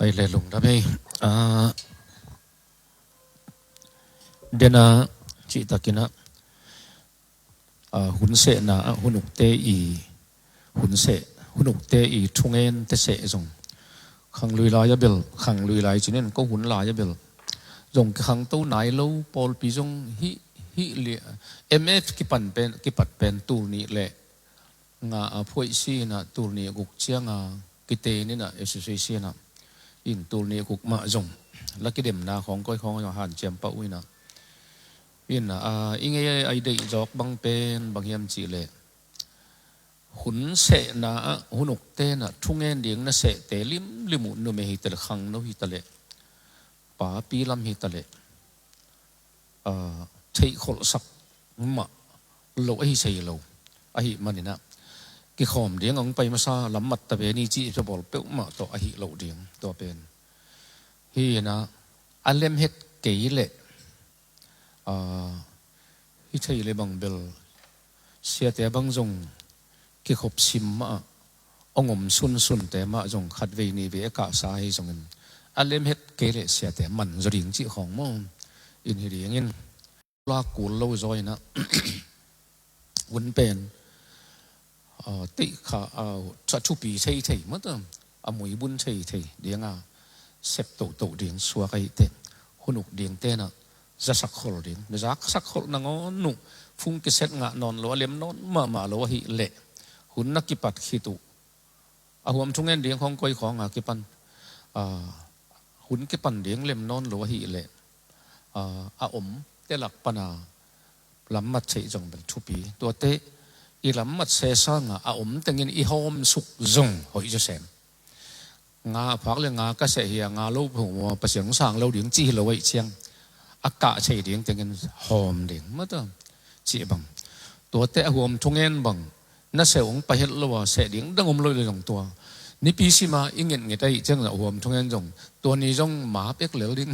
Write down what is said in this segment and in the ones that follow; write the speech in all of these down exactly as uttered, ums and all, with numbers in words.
Ai le lungdam ei. Ah, dena cihtakin ah, ah, hun sehna ah hun ukte i hun seh, hun ukte i thungen te seh zong khang lui lai a bel, khang lui lai cinin ko hun lai a bel zong kikhangto nai lo, pawlpi zong hih, hih lia, M F kipan pen, kipat pen tul nih le nga a phuaih si inah tul nih a guk cianga kitein inah association ah in tul nih a guk mah zong la kidemna khawng koi khawng zong hanciam pah uh inah. Inah, ah, i ngei ai deih zawk bang pen bang hiam cihleh hun sehna ah hun ukte inah thungen ding na sehte limlim uh, numei hi taleh, khangno hi taleh, papi lam hi taleh, ah, theihkholhsak mah lo ahi sei lo. Ahi maninah kikhawm ding a hong pai masa lammat ta ve ni cih i bawl peuhmah tawh ahi loh ding tua pen. Hi inah a lem het kei leh, ah, hi thei le bang bel siate bang zong kikhop sim mah a, hong om sunsunte mah zong khat vei nih vei a kahsa hi zongin a lem het kei leh siate man zaw ding cih khawng maw? In hi dingin lak kul lo zaw inah hun pen, ah, teih kha, ah, tha thupi thei thei mata, a muibun thei thei dinga sep tohtoh ding suak ahi teh, hun uk ding tenah zasak khol ding, zasak khol nangawn uh, fung kiset ngah nawn lo, a lem nawn mahmah lo ahi leh hun na kipat khit uh a huam thungen ding khawng koi khawng a kipan, ah, hun kipan ding lem nawn lo ahi leh, ah, a om te lak pana lammat theih zong bel thupi. Tuate i lammat se sanga a om tengin i hawm suk zong hoih zaw sem. Nga a phak le nga ka seh hi a, nga lo phu maw, Pasian sang lo ding cih hi lo aih ciang a kah thei ding tengin hawm ding mata cih bang. Tuate a huam thungen bang na seh hong pai het lo a, seh ding dang om lo le zong tua nipi sima i ngetnget aih ciang a huam thungen zong tua ni zong ma pek lel ding.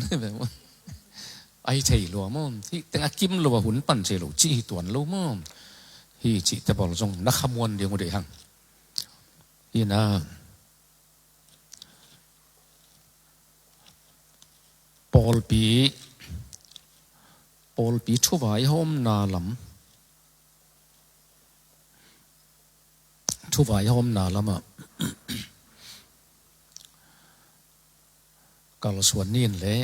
Ahi thei lua maw? Hih teng a kim lo a hun pan thei lo cih hi tuan lo maw? Hi cihte bawl zong na khamuan ding uh deih hang. Hi na pawlpi, pawlpi thuvaihawmna lam, thuvaihawmna lamah kalsuan nin leh.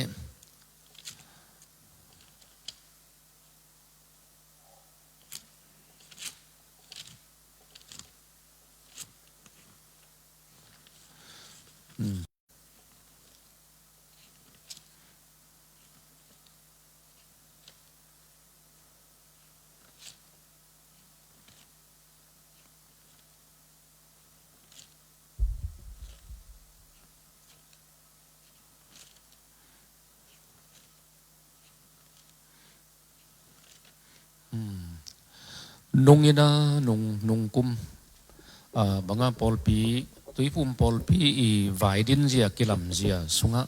Nung ina, nung, nung kum, ah, banga pawlpi, Tuiphum pawlpi i vaidin zia, kilam zia sungah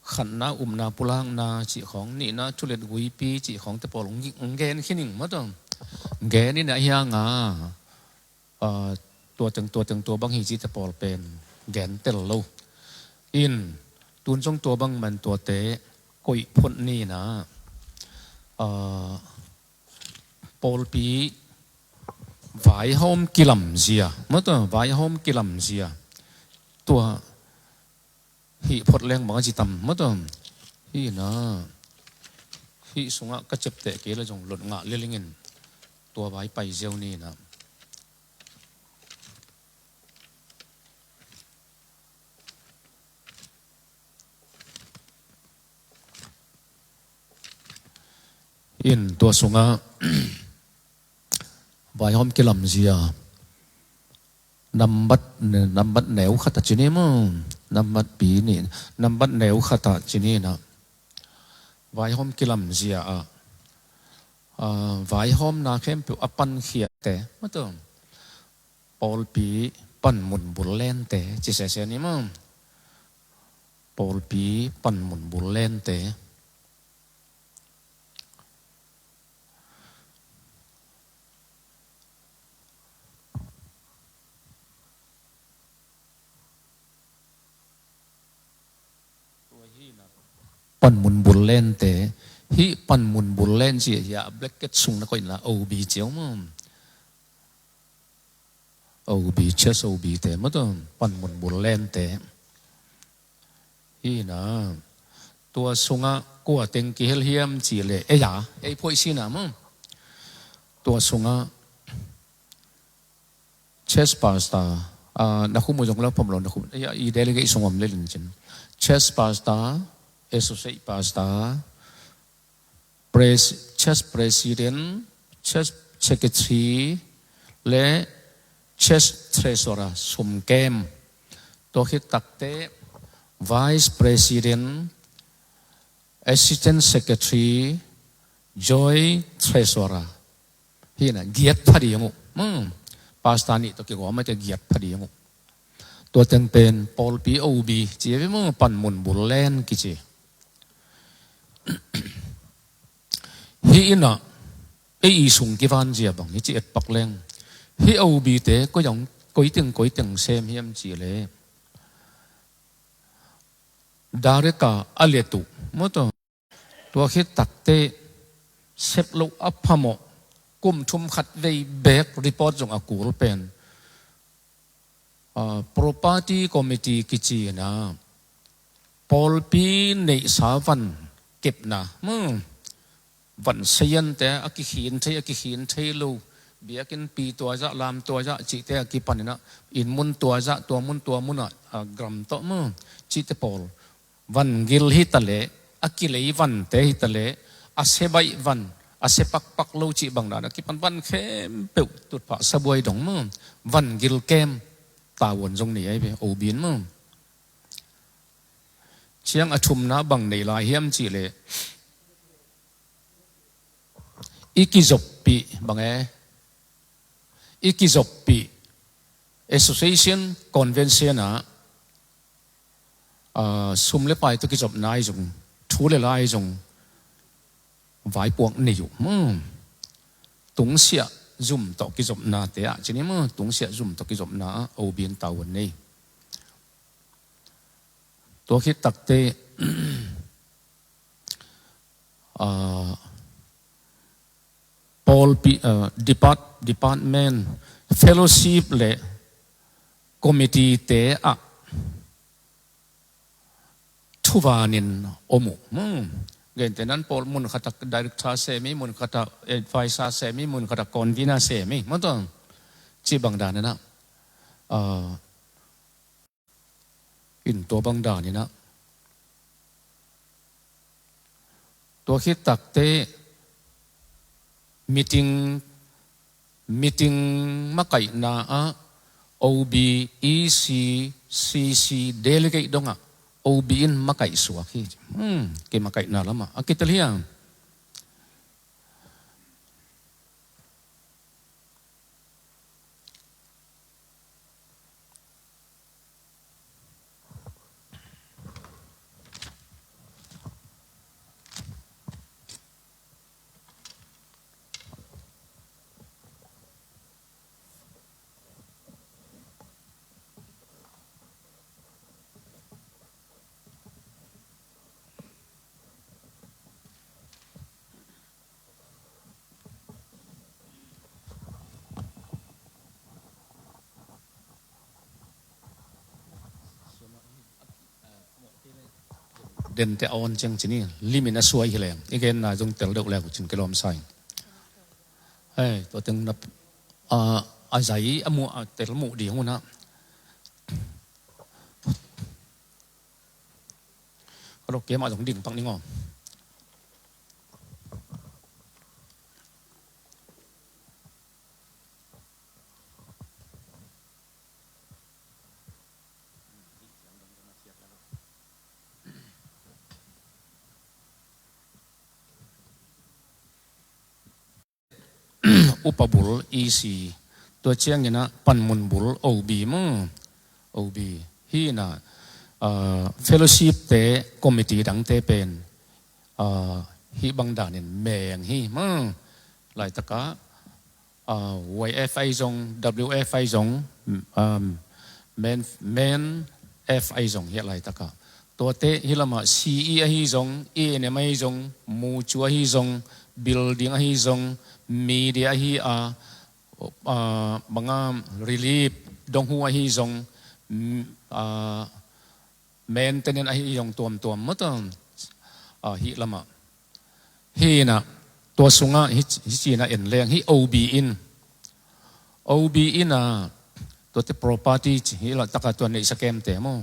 khatna upna pulakna cih khawng, nihna thulet guipi cih khawng te pawl ng-, ng gen khin ing maw taw. Gen ina hianga, ah, tua teng, tua teng, tua bang hi cihte pawl pen gen tel lo. In, tun zong tua bang man tuate koih phot ni ina, ah, pawlpi vaihawm kilamzia, maw taw, vaihawm kilamzia. Tua hih phot leng bang a ci tam, maw taw. Hih na, hih sungah ka ciapteh kei la zong lot ngah lel ingin tua vai pai ziau ni ina. In tua sungah vaihawm kilamzia nambat, nambat neu khat a ci ni maw, nambat pi ni, nambat neu khat a ci ni ina. Vaihawm kilamzia ah, ah, vaihawmna khempeuh a pankhiate, maw taw, pawlpi panmun bul lente ci sese ni maw. Pawlpi panmun bul lente. Panmun bul lente, hih panmun bul len ci hi a, blanket sung na koih na O B ci a om. O B, church O B te maw, tua panmun bul lente. Hi na, tua sungah kua teng kihel hiam cih leh, ei a, ei phuaih sina maw. Tua sungah church pastor, ah, na khum uh zong la phom lo, na khum, i, i delegate sung om lel in cin. Church pastor, associate pastor, pres-, church president, church secretary, le church treasurer, sum kem. Tua khit takte vice president, assistant secretary, joint treasurer. Hi na, giat pha ding uh. Hmm. Pastor nih tawh kigawm a te giat pha ding uh. Tua teng pen pawlpi O B ci a ve maw, panmun bul len kici. Hih in a, ei i sung kivan zia bang hi ci etpak leng, hih O B te koi ang, koi teng, koi teng sem hiam cih leh, director a let uh maw, tua, tua khit takte sep loh a phamawh, kum thum khat vei beek report zong a kul pen, ah, property committee kici na, pawlpi neihsa van kepna, hmm, van seiante a kikhin thei, a kikhin thei lo, biakinnpi tua zah, lam tua zah cihte a kipan in a, inn mun tua zah, tua mun, tua mun ah, ah, gram tawh maw, cihte pawl, van gil hi ta leh, a kilei vante hi ta leh, a se baih van, a se pakpak lo cih bang dan a kipan van khempeuh tutphah sabuai dong maw, van gil kem tavuan zong nei ahi ve, O B in maw. Ciang a thumna bang nei lai hiam cih leh, i kizoppih bang e, i kizoppih, association, convention ah, ah, sum le pai tawh kizopna ahi zong, thu le la ahi zong, vaipuak nei uh. Hmm. Tungsiah zum tawh kizopnate ah, cini maw, tungsiah zum tawh kizopna ah, O B in tavuan nei. Tua khit takte, ah, pawlpi, ah, depart-, department, fellowship le committee te ah thuvanin om uh. Hmm. Gentehna in pawl mun khat ah director sem hi, mun khat ah advisor sem hi, mun khat ah convener sem hi. Maw tua, cih bang dan in a, ah, in tua bang dan in a, tua khit takte meeting, meeting makaihna ah O B, E C, C C, delegate dongah O B in makaih suak hi. Hmm, kimakaihna lamah a kitel hiam? Dente a on ciang cini, limin a suai hi leng. I genna zong tel deuh lek uh cin kilawm sa ing. Hei, tua teng na, a, a zai a mu, a tel muh ding uh na. Ka lok kia mah zong ding pak ning aw. Upa bul, E C, tua ciangin a panmun bul, O B maw, O B. Hi na, ah, fellowship te, committee dangte pen, ah, hih bang danin meng hi maw. Laitakah, ah, Y F ahi zong, W F ahi zong, um, men, men F ahi zong, hiah laitakah Tuate hih lamah C E ahi zong, E and M ahi zong, mucu ahi zong, building ahi zong, media ahi a, a, banga relief, donghu ahi zong, mm, a, maintenance ahi zong tuamtuam mawtaw, a, hih lamah. Hi inah, tua sungah hi, hi ci inah en leng, hih O B in. O B inah, tuate property ci, hih laitaka tua neihsa kemte maw.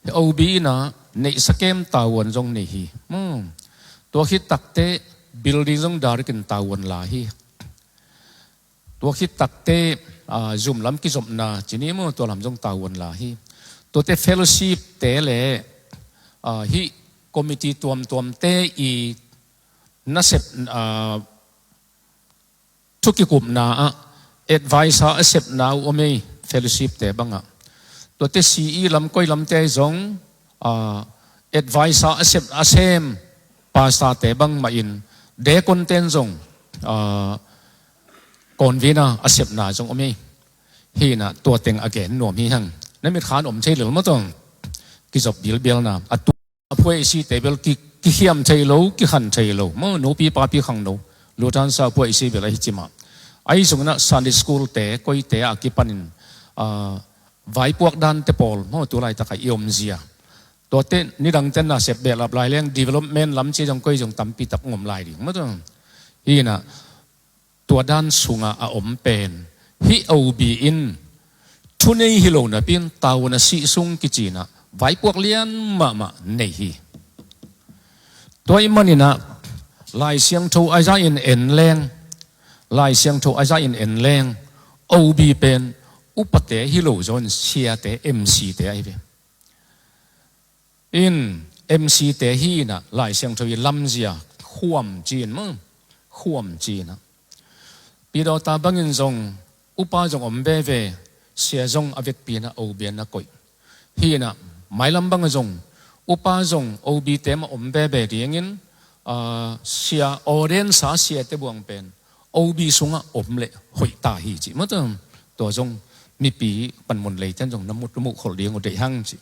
Hih O B inah, neihsa kem tavuan zong nei hi. Maw. Tua khit takteh, building zong direct in tavuan la hi. Tua khit takteh, a, zum lam kizopna, ci ni maw, tua lam zong tavuan la hi. Tuate fellowship te le, a, hih committee tuamtuamte i nasep, a, thu kikupna ah, advisor a sepna uh om ei, fellowship te bangah. Tuate C E lam koi lamte zong, a, advisor a sep, a sem, pastor te bang mah in, deacon ten zong, a, convener a sepna zong om ei. Hi inah tua teng a gen nuam hi hang. Na mitkha in om thei lel mawtaw. Kizop bilbialna. A tu a phuai a site bel ki, kikhiam thei lo, kikhan thei lo. Maw, nupi papi khangno. Lutansa phuai a si bel ahi ci mah. Ahi zong inah Sunday school te, koite a kipanin, a, vaipuak dante pawl. Maw, tu laitaka i omzia. Tuate nidang ten na sep behlap lai leng development lam ci zong koi zong tampi tak ngom lai ding. Mawtaw. Hi inah, tua dan sungah a om pen, hih O B in, thunei hi lo napi in, tavuan a sih sung kici inah, vaipuak lian mahmah nei hi. Tua ahih manin ah, Lai Siangtho Isaiah in en leng, Lai Siangtho Isaiah in en leng, O B pen, upate hi lo zaw in siate, M C te ahi ve. In M C te hi inah Lai Siangtho i lamzia khuam ci in maw, khuam ci inah. Pidawta bangin zong upa zong om veve, sia zong a vekpi inah O B in a koih. Hi inah mailam bangah zong upa zong O B te mah om veve dingin, a, sia ordain sa siate buang pen O B sungah om leh hoih ta hi ci. Mawtaw, tua zong mipi panmun leite'n zong na mut muh kholh ding uh deih hang ci.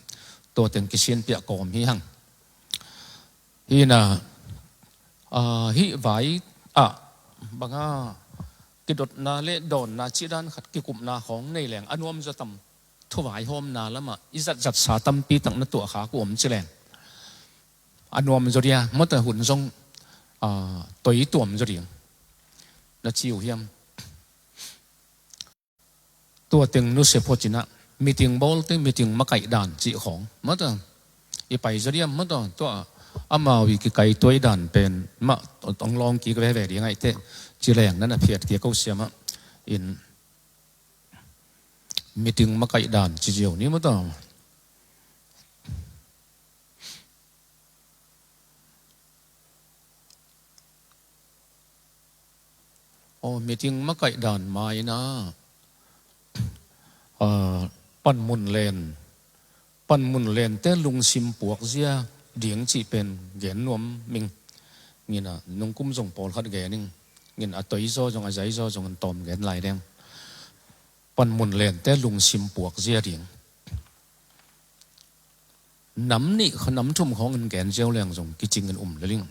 Tua teng kisianpiak kawm hi hang. Hi inah, a, hih vai ah banga kidotna le dawnna cih dan khat kikupna khawng nei leng a nuam zaw tam, thu vaihawmna lamah i zatzatsa tampi tak na tuahkhak uh om ci leng. A nuam zaw dia, mawtaw hun zong, a, toi tuam zaw ding. Na ci uh hiam? Tua teng nusia phot inah, meeting bawl teng, meeting makaih dan cih khawng. Mawtaw. I pai zaw dia, mawtaw. Tua, amau i kikaituai dan pen, mah, ong lawng kik veve ding ahih teh. Ci leng na na phiat kik ko siam ah. In, meeting makaih dan ci ziau ni mawtaw. Aw, meeting makaih dan mai inah, a, panmun len, panmun lente lungsim puakzia ding cih pen gen nuam ing. Nginah nungkum zong pawlkhat gen ing. Nginah a toi zaw zong, a zai zaw zong in tawm gen lai ding. Panmun lente lungsim puakzia ding. Nam nih, nam thum khawng in gen ziau leng zong kicing in um lel ing.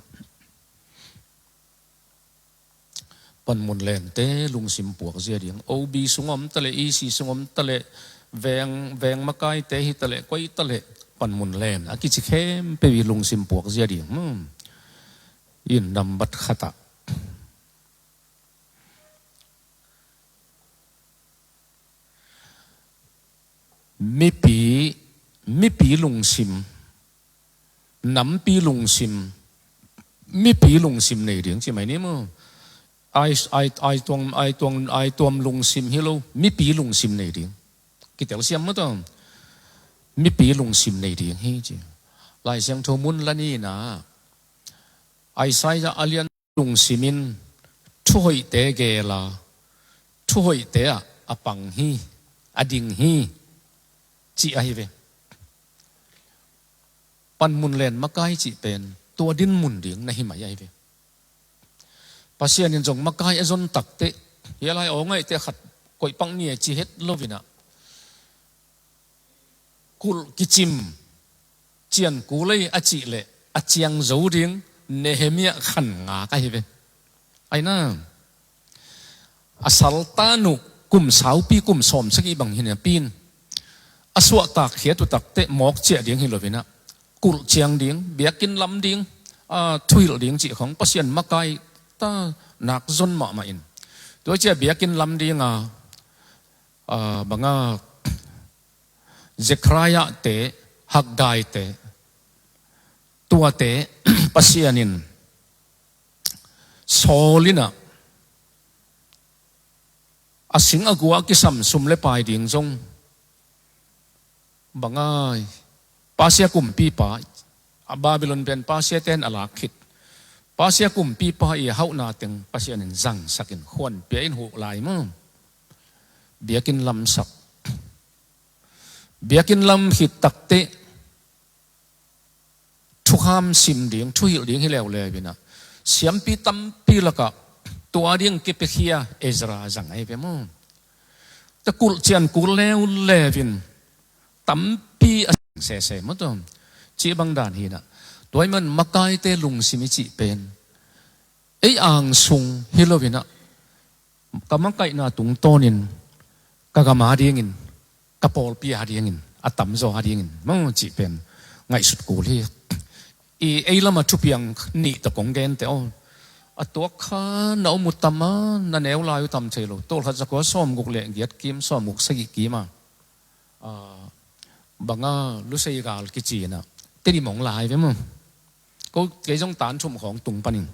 Panmun lente lungsim puakzia ding. O B sung om taleh, E C sung om taleh, veng, veng makaite hi taleh, koi taleh, panmun len a kici khempeuh i lungsim puakzia ding. Hmm. In nambat khat ah. Mipi, mipi lungsim, nampi lungsim, mipi lungsim nei ding ci mai ni maw. Ai, ai, ai tuam, ai tuam, ai tuam lungsim hi lo, mipi lungsim nei ding. Kitel siam mawtaw. Mipi lungsim nei ding hi ci. Lai Siangtho mun la ni inah, Isaiah a lian lungsim in thuhoihte gel a, thuhoihte ah a pang hi, a ding hi, cih ahi ve. Panmun len makai cih pen tua dinmun ding na hi mai ahi ve. Pasian in zong makai a zon takteh, hia lai aw ngaih teh khat koih pak ni e ci het lo inah, kulh kicim, cian kul ei a cih leh a ciang zo ding Nehemiah khan ngak ahi ve. Aina a saltan uh kum saupi kum sawm sagih bang hi napi-in a suahtak khiat uh takteh mawk ciah ding hi lo-in ah kulh ciang ding, biakinn lam ding, a, thuhilh ding cih khong Pasian makai ta nak zon mahmah in. Tua ciah biakinn lam ding a, a, banga Zechariah te, Haggai te, tuate Pasian in sawl in ah a sing a gua kisam sum le pai ding zong bang ai, Persia kumpipa, a Babylon pen Persia ten a lak khit, Persia kumpipa i a hauhna teng Pasian in zangsak in khuanpia in huh lai maw. Biakinn lamsak. Biakinn lam khit takteh thukham sim ding, thuhilh ding hi leuleu in ah siampi tampi lakah tua ding kipiakhia Ezra zang ahi ve maw. Tua kulh cian kul leuleu in tampi a sese maw tua. Cih bang dan hi in ah. Tua ahih man makaite lungsim i cih pen ei angsung hi lo-in ah ka makaihna tungtawnin ka gam a dingin, ka pawlpi a dingin, a tamzaw a dingin maw cih pen ngaihsut kul hi. I ei lam a thupiang nih tawh kong gente aw. A tuak kha na om uh tam a, na neu lai uh tam thei lo. Tawlkhat zakua sawmguk le giat kim, sawmguk sagih kim a, a, banga Lusei gal kici in ah Tedim hong lai ve maw. Ko kei zong tan thum khawng tung panin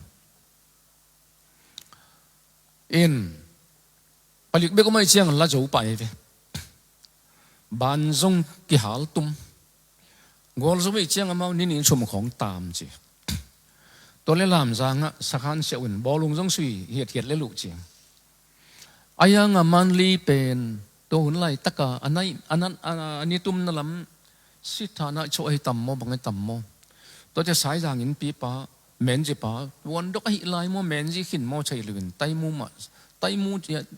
in palik bek om ahih ciang la zo pah hi ve. Ban zong kihal tum. Gual zo ahih ciang amau ninin sum khawng tam ci. Tua le Lamzang ah sakhan siah un bawlung zong sui hiathiat le luh ci. A yang a Manli pen tua hun laitak a a nai, a nan, a, a nitumna lam sitthana i cawh ahi tam maw, bang ahi tam maw. Tuate Saizang innpipa, menzipa, muandok ahih lai maw, menzi khin maw thei lo-in, Taimu mah, Taimu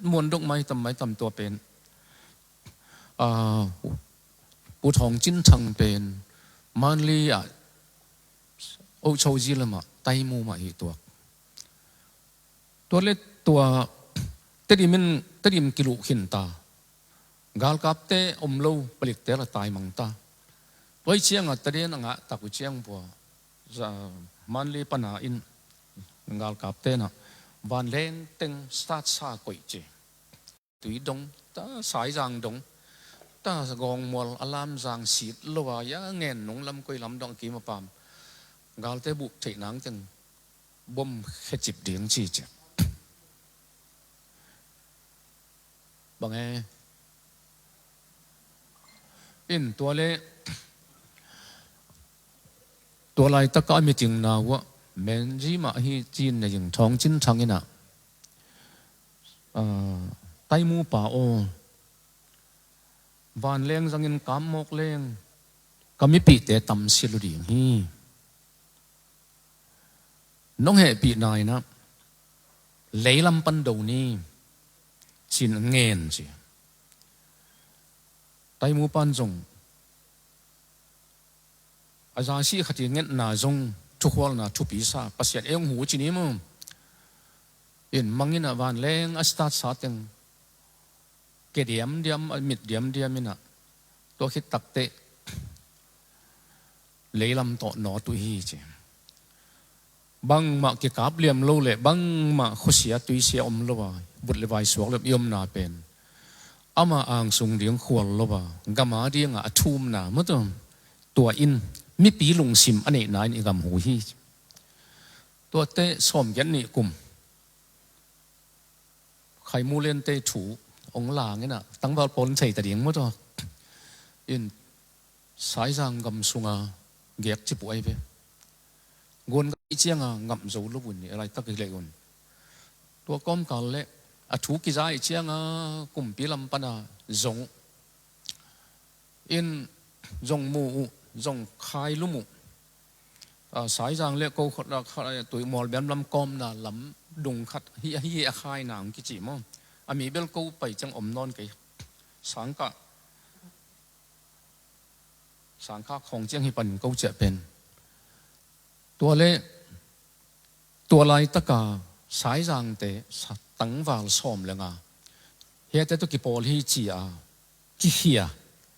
muandok maitam maitam tua pen. A, Pu Thawng Cin Thang pen Manli ah Ocho Zi lamah Taimu mah hi tuak. Tua le tua Tedim in, Tedim kiluh khin ta. Galkapte om lo, palikte la taimang ta. Tua ahih ciang a Tadin a ngah tak uh ciang bua, Manli pana in galkapte in ah vanleng teng start sa koih ci. Tui dong ta, Saizang dong ta, gawngmual a Lamzang sit lo a, ya ngen nung lam koi lam dong a kim a pam. Galte buh theih nang teng bom khecip ding ci ci. Bang e. In tua le tua laitak a meeting na uh ah menzi mah hi ci-in na zing Thawng Cin Thang in ah, a, Taimu pa aw, vanleng zangin kam mawk leng ka mipihte tam sia lo ding hi. Nong hehpihna in ah leilam pan do ni ci-in ngen ci. Taimu pan zong a zasih khat i ngetna zong thukhualna thupi sa, Pasian ei hong hu ci ni maw. In mang in ah vanleng a start sa teng ke diamdiam, a mit diamdiam in ah tua khit takteh leilam tawh nawt uh hi ci. Bangmah kikap liam lo le bangmah khuasia tuisia om lo a, vut le vai suak lo i omna pen ama angsung ding khual lo a, gam a ding a a thumna maw tua, tua in mipi lungsim a neihna in i gam hu hi. Tuate sawmgiat nih kum Khai Mu Lian te thu hong lang in ah tangval pawl in thei ta ding maw tua. In Saizang gam sunga gek ci puai ve. Guan gam i cianga ngam zo lo un ni, a laitak i lei un. Tua kawmkal le a thu kiza i cianga kumpi lam pana zong in zong mu uh, zong khai lum uh. A, Saizang le ko khat, a, khat, a, tui mual biam lam kawmna lam dung khat hi, hi a khai nang kici maw. A mi bel ko pai ciang om nawn kei. Sangkah. Tangkhak khawng ciang hi panin ko ciah pen. Tua le, tua laitaka Saizangte sa-, tangval sawm le nga. Hiate tawh kipawl hi ci-a, kikhia,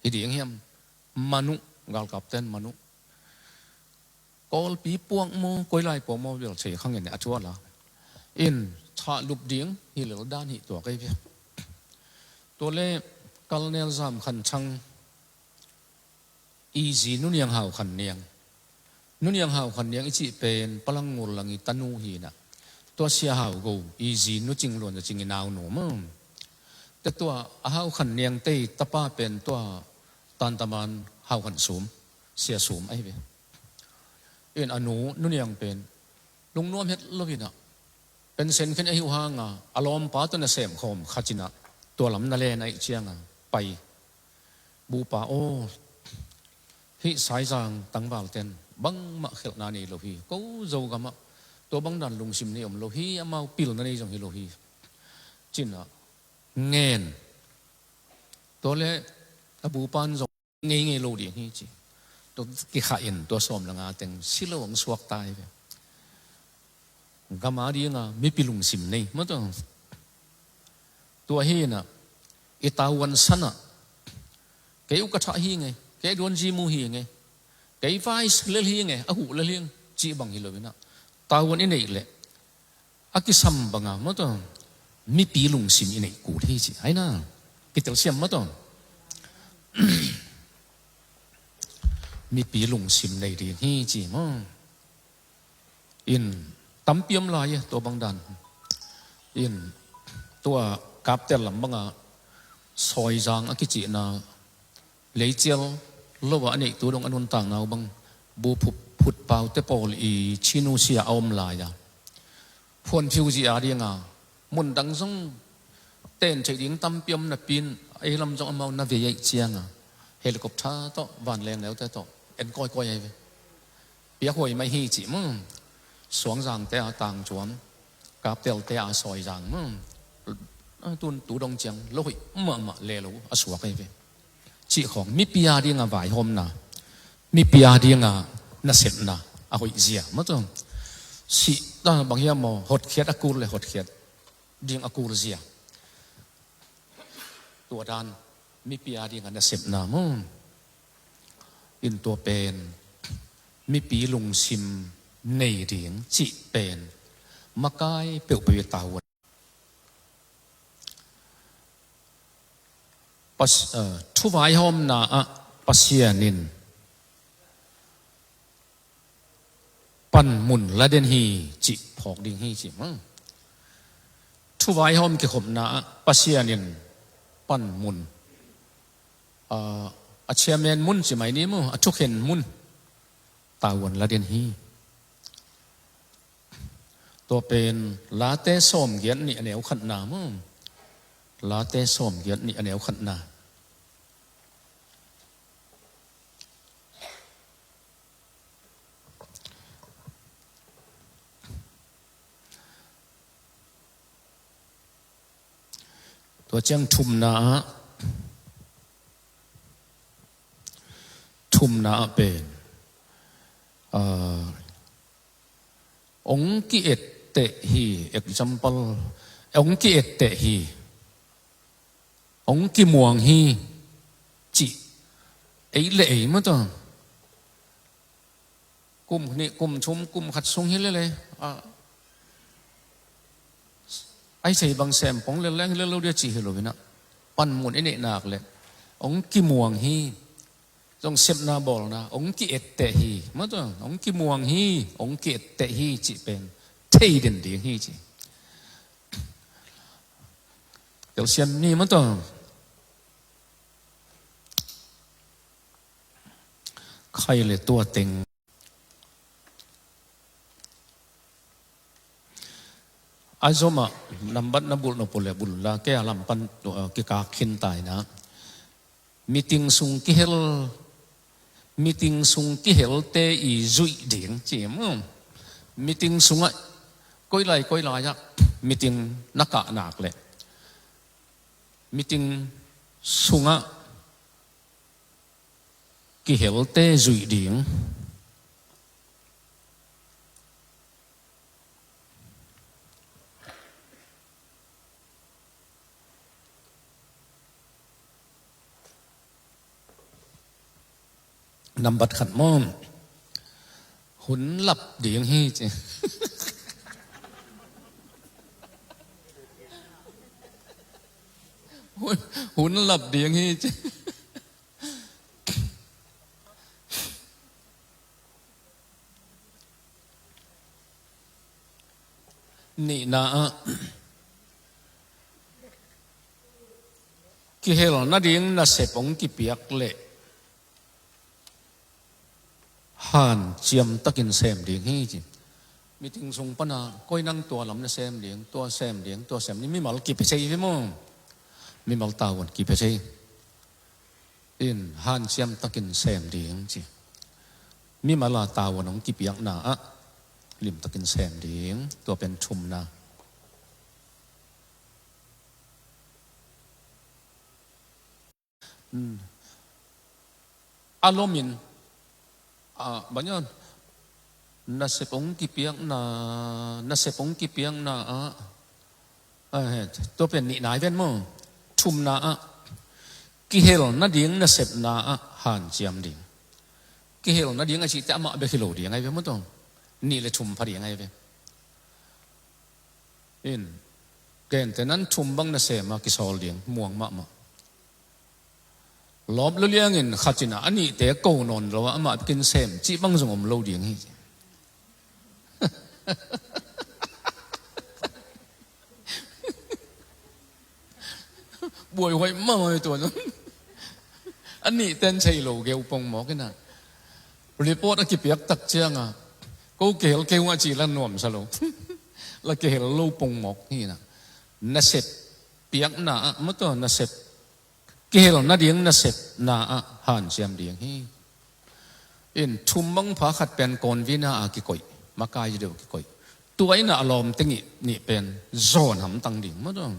hi ding hiam. Manu, galkapten manu. Kawlpi puak maw, koi lai puak maw, bel thei kha ngen a thuah la. In, thahlup ding, hi lel dan hi tua kei bia. Tua le, Colonel Zam Khan Thang, i zi Nu Niang Hau Khan Niang. Nu Niang Hau Khan Niang i cih pen Palang Ngul Lang i tanu hi na. Tua Sia Hau Go, i zi Nu Cing Luan Za Cing i naunu maw. Te tua a Hau Khan Niang te i tapa pen tua Tantaman Hau Khan Sum, Sia Sum ahi ve. In a nu, Nu Niang pen lungnuam het lo hi na. Pension khin ahi uh hanga, a lawmpa tawh na sem khawm khat in a, tua lam na len ahih cianga, pai. Bupa aw, hih Saizang tangvalten bangmah khelhna nei lo hi. Ko Zogamah tua bang dan lungsim nei om lo hi, amau pilna nei zong hi lo hi. Ci-in a ngen. Tua le a bupan zong ngeingei lo ding hi ci. Tua kikhah in tua sawm le nga teng si lo hong suak ta hi ve. Gam a dinga mipi lungsim nei maw tua. Tua hi na, i tavuan san ah, kei uh ka thah hi nge, kei duan zi mu hi nge, kei vice lel hi nge, a huh lel hi nge, cih bang hi lo hi na. Tavuan i neih leh a kisam banga maw tua, mipi lungsim i neih kul hi ci. Hai na, kitelsiam maw tua. Mipi lungsim nei ding hi ci maw. In, tampi om lai e, tua bang dan. In, tua Kaptel lam banga Sawizang a kicihna, leicial lo a a neihtu dong a nuntakna uh bang, bu phup, phutpaute pawl i chinu sia a om lai a. Phuanphiu zia dinga, mun dang zong ten theih ding tampi om napi in, ei lam zong amau na vei ahih cianga, helicopter tawh, vanleng neute tawh, en kawikawi ahi ve. Piakhuai mai hi cih maw. Suangzangte a tangcuam, Kaptelte a Sawizang maw. A tun tu dong ciang, lo hoih mahmah le lo a suak ahi ve. Cih khawng, mipi a dinga vaihawmna, mipi a dinga nasepna, a hoih zia maw tua. Sih ta bang hiam maw, hotkhiat a kul le hotkhiat ding a kul zia. Tua dan, mipi a dinga nasepna maw. In tua pen, mipi lungsim nei ding, cih pen, makai peuhpeuh i tavuan. Pas-, eh, thuvaihawmna ah Pasian in panmun la den hi cih phawk ding hi cih maw. Thuvaihawm kikhopna ah Pasian in panmun, ah, a chairman mun ci mai ni maw, a thukhen mun tavuan la den hi. Tua pen Late sawmgiat nih a neu khatna maw. Late sawmgiat nih a neu khatna. Tua ciang thumna ah, thumna ah pen, ah, hong ki-etteh hi, example, hong ki-etteh hi, hong kimuang hi, cih, ei le ei maw tua. Kum nih, kum thum, kum khat sung hi lele, a, a i thei bang sem pong lel leng hi lel lo dia cih hi lo hi na. Panmun i neih nak leh hong kimuang hi. Zong sepna bawlna, hong ki-etteh hi. Maw tua, hong kimuang hi, hong ki-etteh hi cih pen thei den ding hi ci. Telsiam ni maw tua. Khai le tua teng. A zomah nambat na bulh nop uh le bulh la, kei a lam pan, uh, kikak khin ta hi na. Meeting sung kihel, meeting sung kihelte i zuih ding ci maw. Meeting sungah koi lai koi lai ah meeting na kah nak leh, meeting sungah Kihelte zuih ding. Nambat khat maw, hun lap ding hi ci. Hun, hun lap ding hi ci. Nihna ah, kihel nading nasep hong kipiak leh hanciam takin sem ding hi ci. Meeting sung pana koi nang tua lam na sem ding, tua sem ding, tua sem ding, mimal kipia thei ve maw? Mimal tavuan kipia thei. In hanciam takin sem ding ci. Mimal a tavuan hong kipiakna ah limtakin sem ding. Tua pen thumna. Hmm. A lomin, ah, banyan, nasep hong kipiakna, nasep hong kipiakna ah, ah, he, tua pen nihna hi ven maw? Thumna ah, kihel nading nasepna ah hanciam ding. Kihel nading a cihte amah bek hi lo ding ahi ve maw tua? Nih le thum pha ding ahi ve. In, gentehna in thum bang nasem a kisawl ding, muang mahmah. Lawp lua liangin khat in a nihte ko nawn lo a, amah bekin sem cih bang zong om lo ding hi. Buaihuai mahmah hi tua zong. A nihte in thei lo geu pongmawk in a. Report a kipiak tak ciang a, ko kihel kei ung a cih la nuamsa lo. La kihel lo pongmawk hi in a. Nasep piakna ah, maw tua, nasep, kihel nading nasepna ah hanciam ding hi. In thum bang pha, khat pen convener a kikoih, makai deuh kikoih. Tua in a lawmte nih, nih pen zawn hamtang ding, maw tua.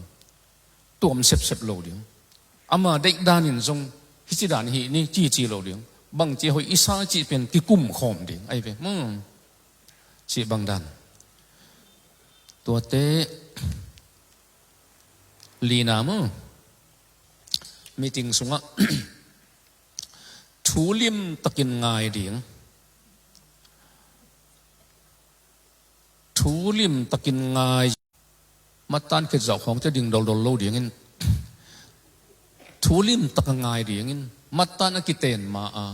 Tuam sepsep lo ding. Ama deih danin zong hici dan hi ni cici lo ding. Bangci hoih i sa cih pen kikum khawm ding ahi ve maw? Cih bang dan. Tuate lina maw? Meeting sungah thu limtakin ngai ding. Thu limtakin ngai. Mattan khit zauh khawngte ding doldol lo dingin, thu limtak a ngai dingin, mattan a kiten ma a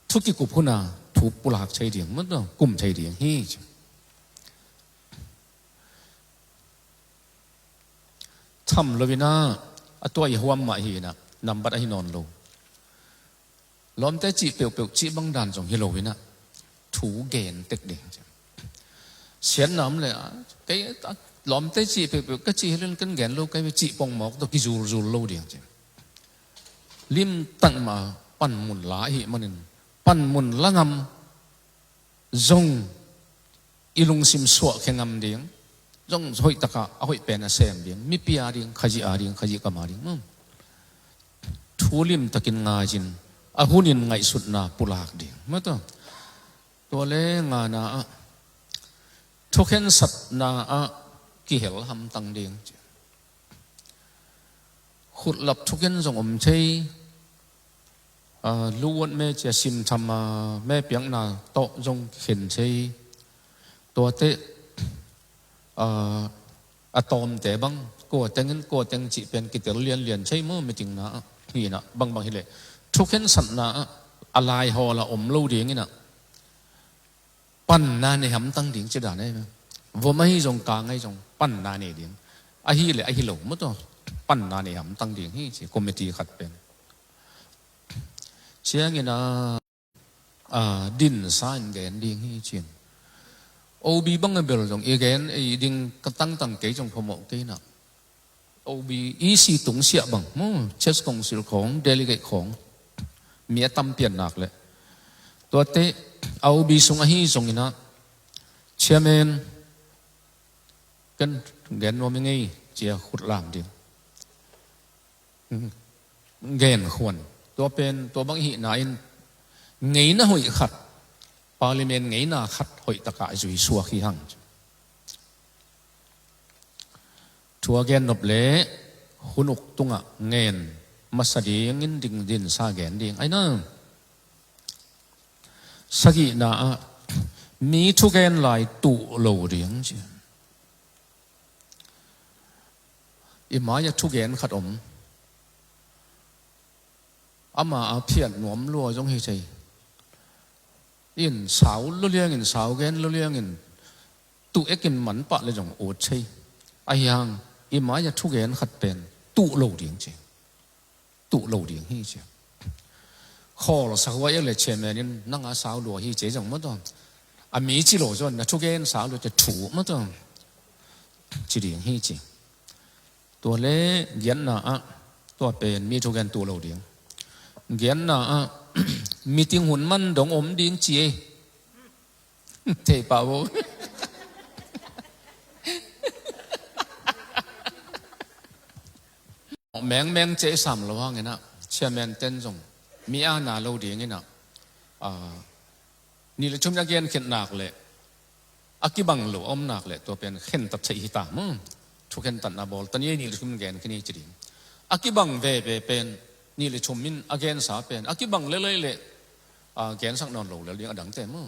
thu kikup hun a thu pulak thei ding, mat kum thei ding hi. Tham lo in a, a tua i huam mah hi in a, nambat ahi nawn lo. Lawmte cih peuhpeuh cih bang dan zong hi lo in a, thu gen tek ding. Siatna om le a, kei a, lawmte cih peuhpeuh ka cih hi lo in kan gen lo, kei cih pongmawk tawh kizulzul lo ding ci. Limtak mah panmun la ahih manin, panmun la ngam zong i lungsim suahkhia ngam ding, zong hoih takah a hoih pen a sem ding, mipi a ding, Khazih a ding, Khazih kam a ding, maw? Thu limtakin ngai-in, a hunin ngaihsutna pulak ding, maw tua? Tua le ngana ah, thukhensatna ah kihel hamtang ding. Khutlap thugen zong om thei, a, luwot me cia simtham a, me piakna tawh zong khen thei. Tuate, a, a tawmte bang, kua tengin, kua teng cih pen kitel lianlian thei maw, meeting na ah, hi in a, bangbang hi leh. Thukhensatna ah, a laihawl a om lo ding in a. Panna nei hamtang ding ci dan ahi ve. Vom ahi zong, kang ahi zong, panna nei ding. Ahi le ahi lo maw tua, panna nei hamtang ding hi ci, committee khat pen. Ciangin a, a, dinsa in gen ding hi ci-in. O B bang a bel zong i gen, i ding ka tangtang kei zong phamawh kei in a. O B, E C tungsiah bang, maw, Church Council khawng, delegate khawng, mi a tam pian nak leh. Tuate, a O B sung ahi zongin a, chairman, kan gen nuam i ngei, cia khut lam ding. Gen khuan. Tua pen, tua bang i hihna in ngeina hoih khat, parliament ngeina khat hoih takah zui suak hi hang. Thu a gen nop le hun uk tungah ngen masa dingin ding dinsa gen ding. Ai na. Sagihna ah mi thugen lai tuh lo ding ci. I mai-ah thugen khat om. Ama a phiat nuam lua zong hi thei. In sau luliangin, sau gen luliangin, tuh ekin man pah le zong ut thei. Ahi hang, i mai-ah thugen khat pen tuh lo ding ci. Tuh lo ding hi ci. Khawl sa huai ek le chairman in nang a sau lua hi ci zong maw taw. A mi ci lo zaw, na thugen sau lua ci thu maw taw. Ci ding hi ci. Tua le giatna ah, tua pen mi thugen tuh lo ding. Giatna ah, meeting hun man dong om ding ci ei. Thei pah vo. Mengmeng ci ei sam lo hang inah, chairman ten zong mi a na lo ding inah, ah, nih le thum in a gen khit nak le a kibang lo a om nak le tua pen khentat theih hi ta maw. Thu khentatna bawl ta ni ei, nih le thum in gen khin hi ci ding. A kibang veve pen nih le thum in a gensa pen a kibang lelei le, ah, gensak nawn lo lel ding a dangte maw.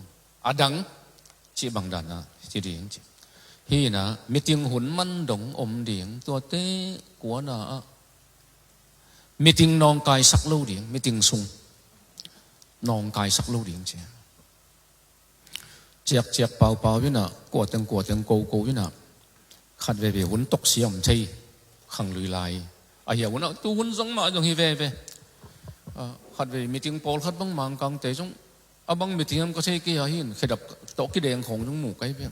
A dang cih bang dan a ci ding ci. Hi inah meeting hun man dong om ding, tuate kuana ah meeting nawngkaisak lo ding, meeting sung nawngkaisak lo ding ci. Ciakciak paupau inah, kuateng kuateng koko inah, khat veve hun toksia om thei, khanglui lai. Ahi a hun ah, tu hun zong mah zong hi veve. Ah, khat veve meeting pawlkhat bang Mangkangte zong, a bang meeting hiam ka thei kei a hin, khedap tawh kideng khawng zong mu kai ve.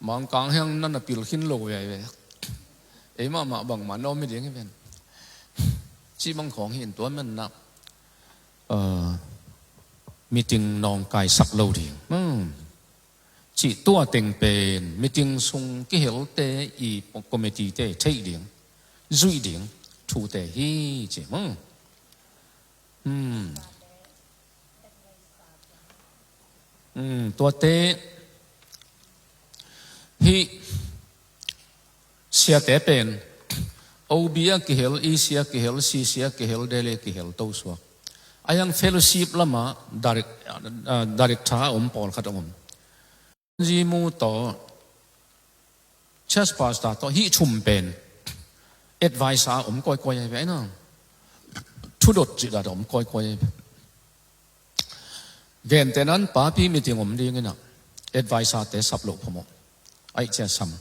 Mangkang hiang nan a pil khin lo veve. Ei mahmah bangmah na om hi ding hi ven. Cih bang khawng hi in tua man nah. Ah, meeting nawngkaisak lo ding. Hmm. Cih tua teng pen meeting sung kihelte i committee te theih ding, zuih ding thute hi ci. Hmm. Hmm. Hmm, tuate hih siate pen O B a kihel, E C a kihel, C C a kihel, Delhi a kihel, tosuak. A hiang fellowship lama direct, ah, director a om pawlkhat a om. Zimu tawh, church pastor tawh, hih thum pen advisor a om kawikawi a hi ve na. Thudot cih dan a om kawikawi a hi ve. Gentehna in papi meeting om ding inah, advisor te sap loh phamawh. Aih cia sam.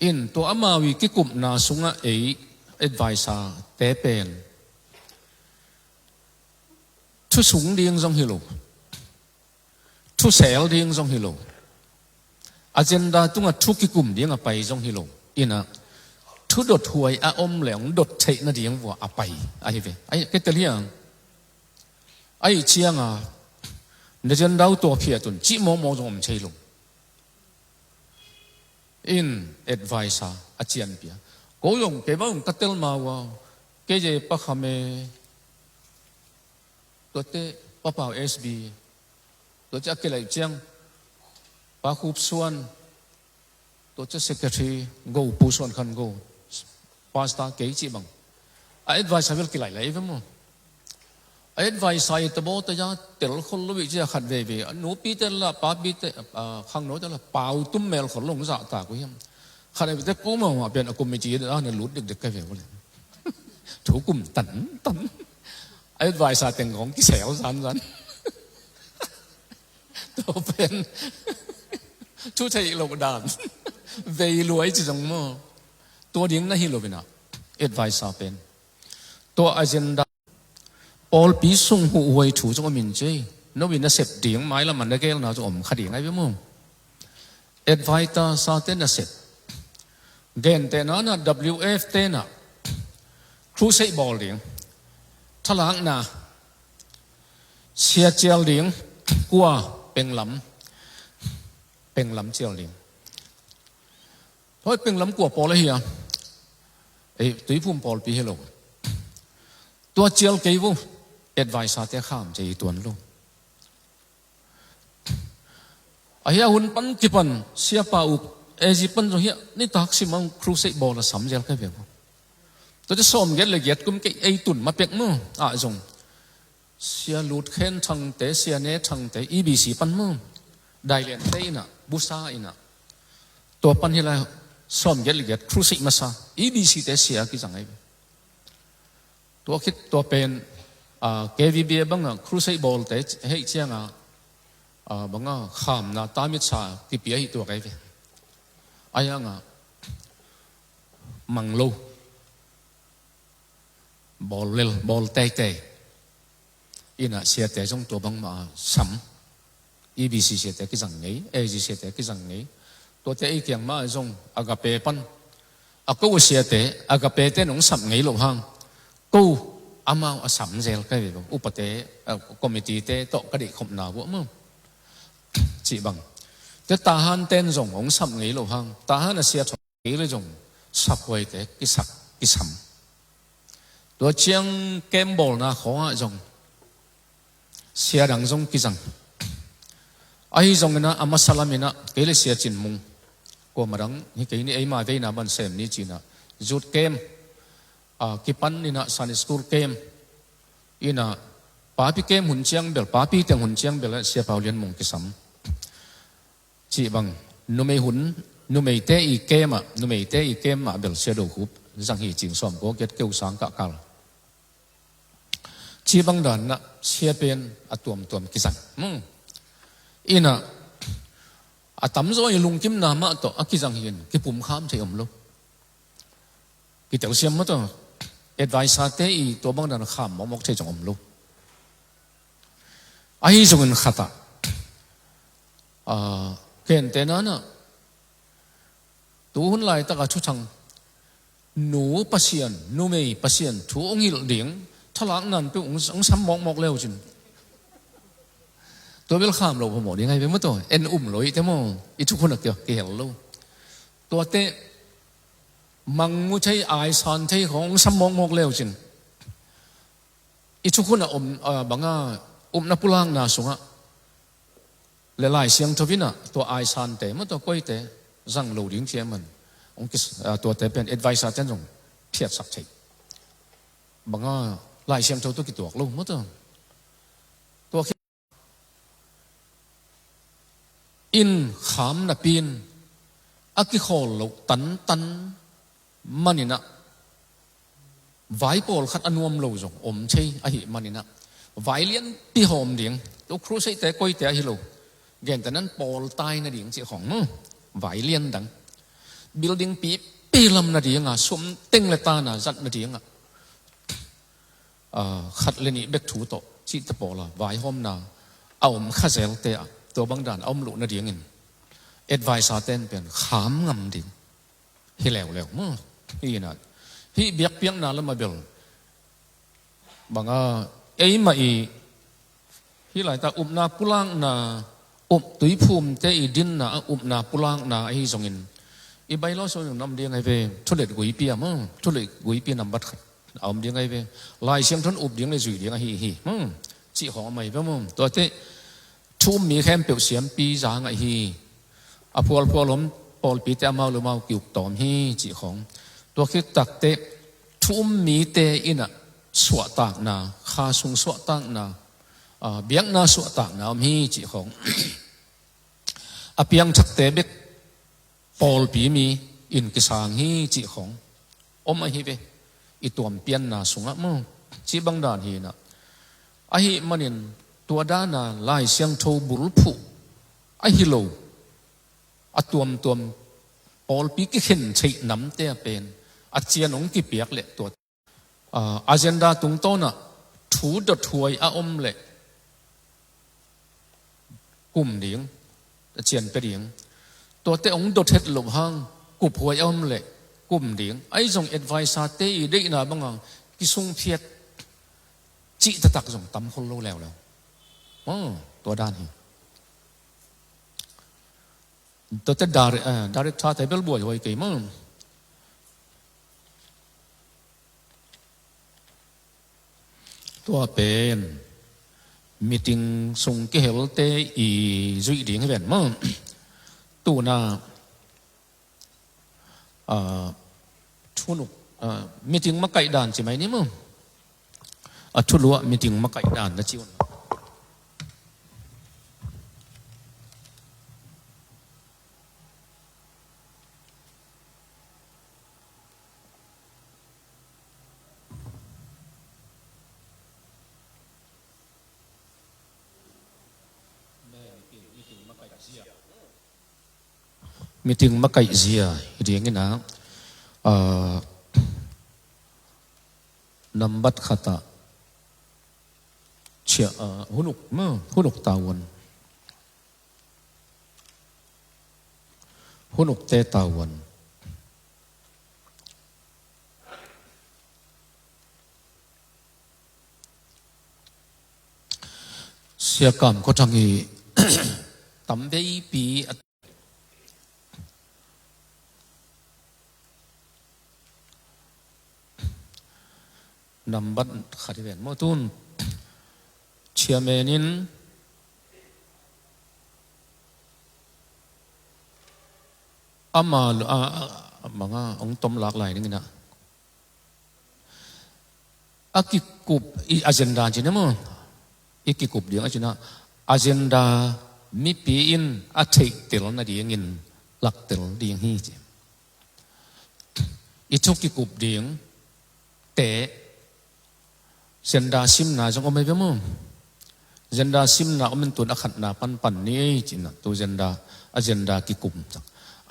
In tua amau i kikupna sungah ei advisor te pen thusung ding zong hi lo, thusel ding zong hi lo, agenda tungah thu kikum ding a pai zong hi lo. Inah thudot huai a om le hong dot theih nading vua a pai ahi ve. Ahi, kei tel hiang. Ahi cianga na agenda uh tua phiat un cih mawkmawk zong om thei lo. In advisor a cianpia. Ko zong kei bang ka tel ma ua, kei je Pa Kham e, tuate Pa Pau S B, tuate a kilaih ciang Pa Khup Suan, tuate secretary Go, Pu Suan Khan Go, pastor kei cih bang. A advisor bel kilaih lai ve maw. A advisor i tabaw taya tel khol lo i cia khat veve. A nupi te la, papi te, a, khangno te la, pau tum mel khol lo hong zahtak uh hiam. Khat veve te ko mahmah pian a committee a na lut dekdek ka ve uh le. Thu kum tantan. A advisor teng khong kisel zanzan. Tua pen thu theih loh dan. Vei luai ci zong maw. Tua ding na hi lo inah. Advisor pen tua agenda. Pawlpi sung huhuai thu zong om in ci. No in na sep ding, mailam a na gelna zong om kha ding ahi ve maw. Advisor sa te na sep. Gentehna na W F te na crusade bawl ding. Thalakna sia cial ding, kua, Penglam. Penglam cial ding. Hoi, Penglam kua pawl ahi a. Ei, Tuiphum pawlpi hi lo. Tua cial kei vo, advisor te kham ci hi tuan lo. Ahi a hun pan kipan siapa uk A G pan zong hiah nitak simang crusade bawl a sam zel ka hi ve vo. Tua te sawm giat le giat kum kei ei tun ma pek mu ah zong Sia Lut Khen Thangte, Sia Ne Thangte, E B C pan mu. Dailen te inah, busa inah. Tua pan hi lai sawm giat le giat crusade masa, E B C te sia kizang ahi. Tua khit tua pen, ah, K V B a banga crusade bawlte hei cianga, ah, banga khamna tamit sa kipia hi tua kai ve. Ayanga manglo. Bawl lel, bawl teitei. Inah siate zong tua bangmah sam. E B C siate kizang ngei, A G siate kizang ngei. Tuate ei kiang mah zong Agape pan. A ko siate, Agape te nong sap ngei lo hang. Ko amau a sam zel ka hi lo. Upate, a, committee te tawh ka deihkhopna buah maw. Cih bang. Te Tahan ten zong hong sap ngei lo hang. Tahan a sia thawh kei le zong saphuaite kisak, kisam. Tua ciang camp bawlna khawngah zong sia dang zong kizang. Ahi zonginah a masa laminah kei le Sia Cin Mung, kuamah dang hi kei ni, eima veina ban sem ni cinah youth camp, a, kipan inah Sunday school camp inah papi camp hun ciang bel, papi teng hun ciang bel Sia Pau Lian Mung kisam. Cih bang, numei hun, numeite i camp ah, numeite i camp ah bel Sia Do Khup zang hi cing sawm kua kiat keu sang kah kal. Cih bang dan nah sia pen a tuamtuam kizang. Hmm. Inah a tamzaw i lungkimna mah tawh a kizang hi in kipumkham thei om lo. Kitelsiam mah tawh advisor te i tua bang dan kham mawkmawk thei zong om lo. Ahi zongin khatah, ah, kente nanah tu hun laitaka thuthang nu Pasian, numei Pasian thu hong hilh ding thalak nanpeuh hong, hong sam mawkmawk leu cin. Tua bel kham lo phamawh ding ahi ve maw tawh, en um lo ih te maw, i thukhun a kihel lo. Tuate mangmu thei, aisan thei khawng hong sam mawkmawk leu cin. I thukhun a om, a, banga upna pulakna sungah le Lai Siangtho inah tua aisante maw tua koite zang lo ding thiam man. Hong kis-, a, tuate pen advisor ten zong phiatsak thei. Banga Lai Siangtho tawh kituak lo maw tua. Tua khi in kham napi in a kikhawl loh tantan maninah vai pawlkhat a nuam lo zong om thei ahi maninah vai lianpi hawm ding, tu crusade te koite ahi lo, gente nan pawltai nading cih khawng maw, vai lian dang, building pipi lam nadinga sum teng le tana zat nadinga, ah, khat le nih bek thu tawh cihte pawla vaihawmna a om kha zelte ah tua bang dan a om loh nadingin advisor ten pen kham ngam ding hi leuleu maw. Hi inah hih biakpiakna lamah bel banga eimah i hih laitak upna pulakna, up tuiphumte i dinna a upna pulakna ahi zongin i bylaw sung nam ding ahi ve, thulet guipi a maw, thulet guipi nambat khat a om ding ahi ve. Lai Siangtho in up ding le zui ding ahi hi maw, cih khawng a mai ve maw. Tuate thu um mi khempeuh siampi za ngah hi. A phualphual om pawlpite amau le amau kiuk tawm hi cih khawng. Tua khit takteh thu um mite inah suahtakna, kha sung suahtakna, a, biakna suahtakna om hi cih khawng. A piangthakte bek pawlpi mi in kisang hi cih khawng om ahi ve. I tuampianna sungah maw, cih bang dan hi inah. Ahi manin tua dana Lai Siangtho bulphuh ahi lo a tuamtuam pawlpi kikhen theih namte a pen a cian hong kipiak leh tua, ah, agenda tungtawnah thu dothuai a om leh kum ding, a cian pia ding. Tuate hong dot het loh hang kuphuai a om leh kum ding. Ahi zong advisor te i deihna banga kisungphiat cih taktak zong tam khol lo leuleu. Oh, tua dan hi. Tuate dire-, eh, director te bel buaihuai kei maw. Tua pen meeting sung kihelte i zuih ding hi ven maw. Tuna, ah, thunuk, ah, meeting makaih dan ci mai ni maw. A thuluah meeting makaih dan na ci un. Meeting makaih zia hi dingin ah, ah, nambat khatah chia, ah, hunuk, ma, hunuk tavuan. Hunukte tavuan. Sia Kam Khua Thang hi tam veipi a nambat khat hi ven maw tun. Chairman in ama lu-, a, a, a manga hong tom lak lai dingin ah. A kikup, i agenda cin ah maw. I kikup ding a cin ah. Agenda mipi in a theihtel nadingin laktel ding hi ci. I thu kikup ding te, agenda simna zong om ei ve maw. Agenda simna om in tun a khatna panpan ni ei cin ah, tu agenda, agenda kikum tak.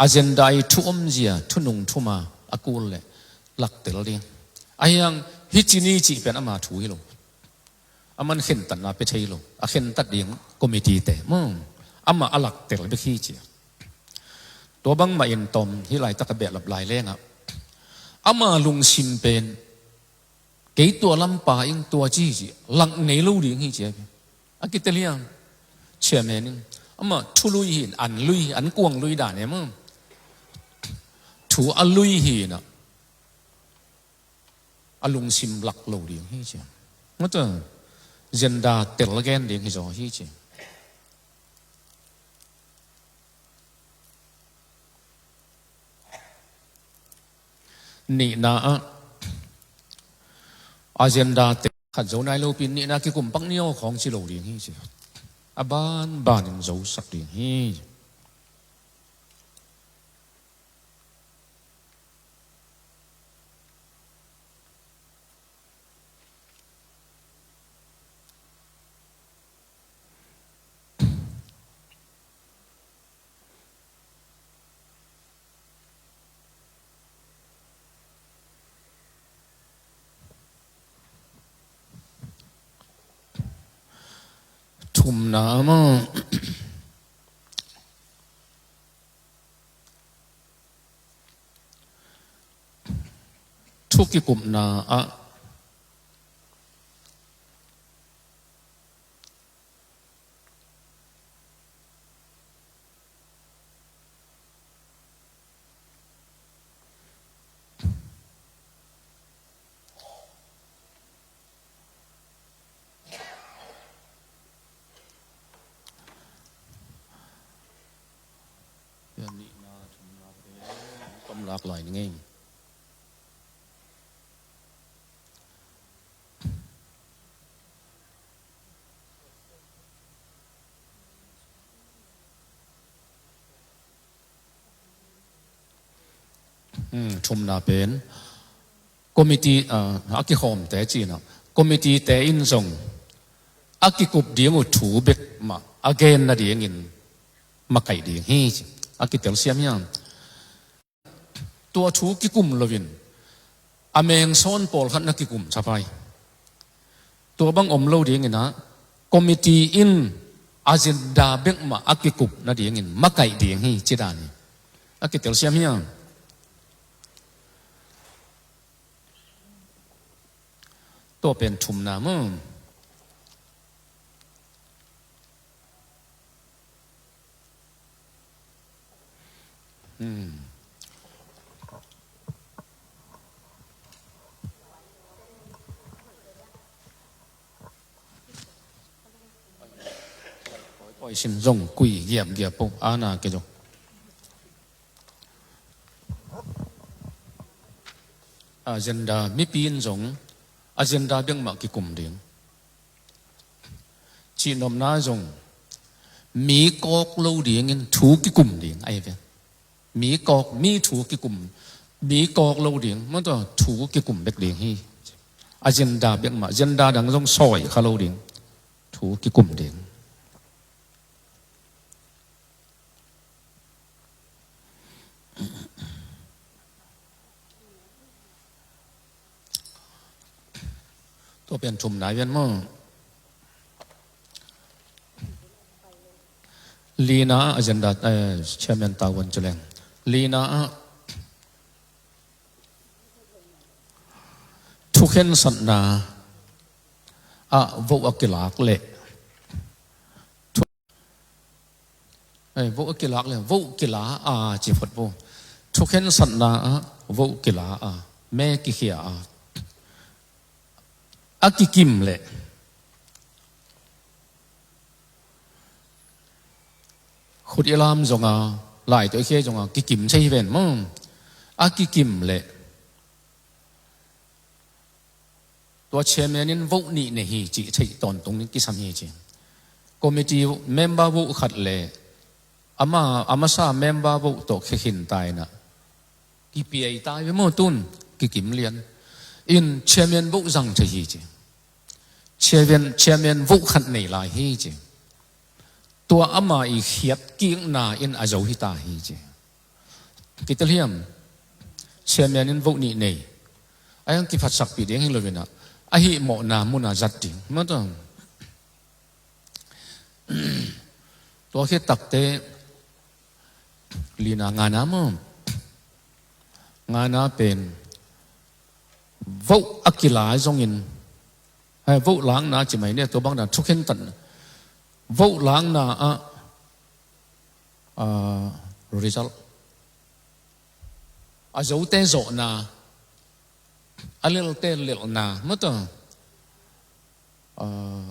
Agenda i thu omzia, thunung thuma a kul le laktel ding. Ahi hang hih ci ni cih pen ama thu hi lo. Aman khentatna pia thei lo. A khentat ding committee te maw. Amah a laktel bek hi ci. Tua bangmah in tawm hih laitak a behlap lai lengah ama lungsim pen kei tua lampa ing tua ci hi ci. Lak nei lo ding hi ci. A kitel hiam? Chairman in amah thu lui hi, an lui, an kuang lui dan e maw. Thu a lui hi na. A lungsim lak lo ding hi ci. Mata agenda tel gen ding hi zaw hi ci. Nihna ah agenda tel khat zo nai lo pi in nihna kikum pak ni aw khawng ci lo ding hi ci. A banban in zosak ding hi. Thumna maw. Thu kikupna ah Tom lak lai ni ngei. Hmm, thumna pen committee, ah, a kikhawmte cina committee te in zong a kikup ding uh thu bek mah a gen nadingin makaih ding hi ci. A kitel siam hiam? Tua thu kikum loin a mengsawn pawlkhat na kikum sapai. Tua bang om lo dingin ah committee in agenda bek mah a kikup nadingin makaih ding hi ci dan hi. A kitel siam hiam? Tua pen thumna maw. Hmm. Sin zong kui giapgiap po, a na ke zong. Agenda, mipi in zong agenda bek mah kikum ding. Cihnopna zong mi kawk lo dingin thu kikum ding ahi ve. Mi kawk, mi thu kikum, mi kawk lo ding, maw tua, thu kikum bek ding hi. Agenda bek mah, agenda dang zong sawi kha lo ding. Thu kikum ding. Tua pen thumna hi ven maw. Lina ah agenda, eh, chairman tau wan ci leng. Lina ah thukhensatna ah vote a kilak leh Ei, vote a kilak le, vote kila a ci phot vo. Thukhensatna ah vote kila a, me kikhia a, a kikim le, khut i lam zonga, lai tawh i khia zonga kikim thei hi ven maw. A kikim le, tua chairman in vote nih nei hi cih theih tawntung in kisam hi ci. Committee member vote khat le ama, a masa member vote tawh khia khin ta in ah, kipiai ta hi ve maw, tun kikim lian in chairman vote zang thei hi ci. Chairman, chairman vote khat nei lai hi ci. Tua ama i khiat kikna in a zo hi ta hi ci. Kitel hiam? Chairman in vote nih nei. A hiang kiphatsakpih ding hi lo in ah, a hih mawhna mun ah zat ding. Maw tua, tua khit takte lina, ngana maw. Ngana pen vote a kila zongin, hai, vote lakna ci mai ne, tua bang dan thukhen tan. Vote lakna ah, ah, result, a zote zawhna, a lelte lelhna, maw tua, ah,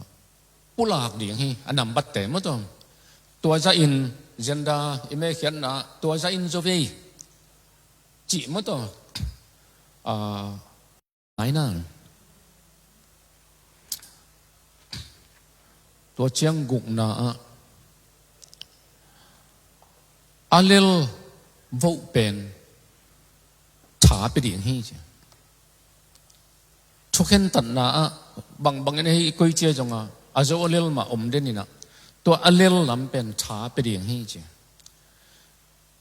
pulak ding hi, a nambatte, maw tua. Tua zahin agenda i mekhiatna, tua zahin zo vei cih, maw tua. Ah, nai na. Tua ciang gukna ah, a lel vote pen tha pia ding hi ci. Thukhen tatna ah bangbang in ahi koi cia zonga, a zo a lel mah om den in ah, tua a lel lam pen tha pia ding hi ci.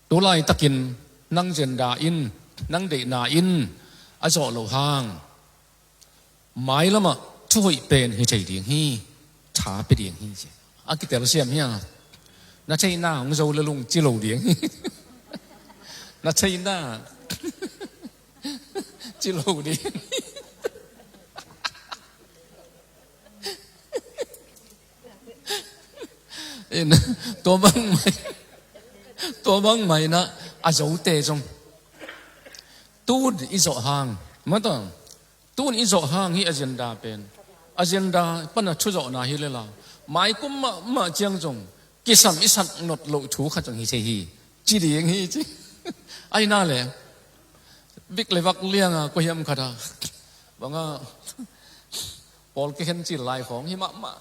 Tu laitakin nang agenda in, nang deihna in a zawh loh hang, mailamah thuhoih pen hi thei ding hi, tha pia ding hi ci. A kitel siam hi a, na theihna hong zo le lung ci lo ding hi. Na theihna ci lo ding. In, tua bang mai, tua bang mai na, a zote zong tun i zawh hang, maw tua, tun i zawh hang hi agenda pen, agenda pana thuzawhna hi le la, maikum mahmah ciang zong kisam i sak nop loh thu khat zong hi thei hi, ci ding hi ci. Ai na le, bik le vak lianga kua hiam khat a, banga, pawl kikhen cil lai khawng hi mahmah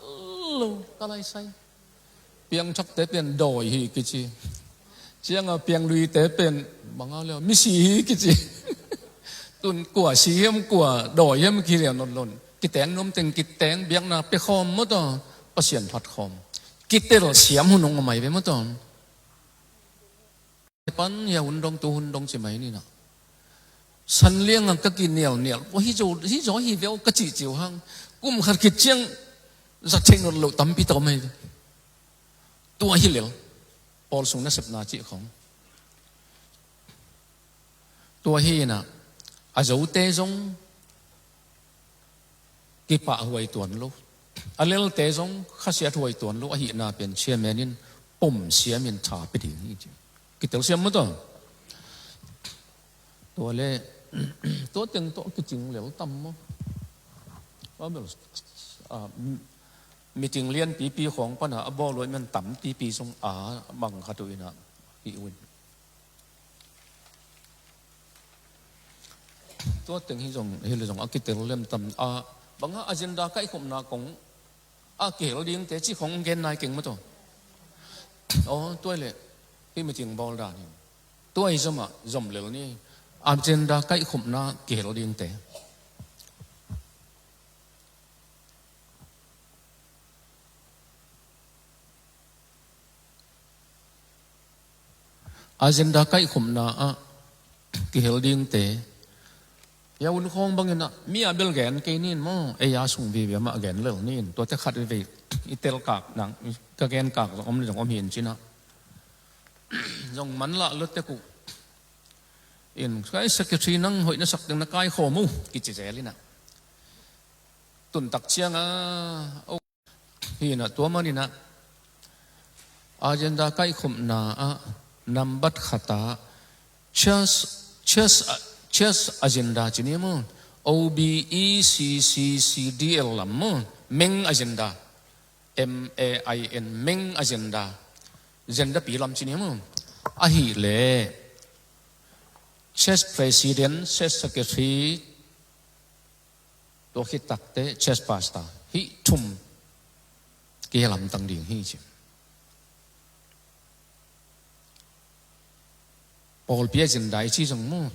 lo ka lai sai. Piangthakte pen dawi hi kici. Cianga piangluite pen banga le misi hi kici. Tun kua si hiam, kua dawi hiam kici lian lonlon. Kiteng nuam teng kiteng, biakna pia khawm maw tua, Pasian phat khawm. Kitel siam hun hong om mai ve maw tua. Pan hia hun dong, tu hun dong ci mai ni na. San lianga ka kinialnial, "Ua, hi zaw, hi zaw hi ve aw," ka cihcih uh hang, kum khat khit ciang za theih nop loh tampi tak om hi ve. Tua hi lel, pawl sung nasepna cih khawng. Tua hi in ah, a zote zong kipahhuai tuan lo, a lelte zong khasiathuai tuan lo ahihna pen chairman in pom siamin tha pia ding hi ci. Kitel siam maw tua. Tua le, tua teng tawh kicing lel tam maw. Tua bel, ah, meeting lianpipi khawng pana a bawl uh ahih man tampipi zong a mang khat uh inah hi uh in. Tua teng hi zong, hi le zong a kitel lemtam a, banga agenda kaihkhopna kong a kihel dingte ci khong gen nai keng maw taw. Aw, tua hi leh hih meeting bawl dan hi. Tua hi zomah zom lel ni, agenda kaihkhopna kihel dingte. Agenda kaihkhopna ah kihel dingte. Hia un khawng bangin ah mi a bel gen kei nin maw, ei a sung vive mah gen lel nin, tuate khat veve i telkak nang, ka genkak zong om le zong om hi in cinah. Zong manlah lotek uh in, kai secretary nang hoih na sak ding na kaikhawm uh kici zel inah. Tuntak cianga hi inah, tua maninah agenda kaihkhopna ah nambat khatah church, church, church agenda ci ni maw. O B E C C C D L lam maw. Main agenda. M A I N, main agenda. Agenda pi lam ci ni maw. Ahih leh church president, church secretary, tua khit takteh church pastor, hih thum kihel hamtang ding hi ci. Pawlpi agenda i ci zong maw,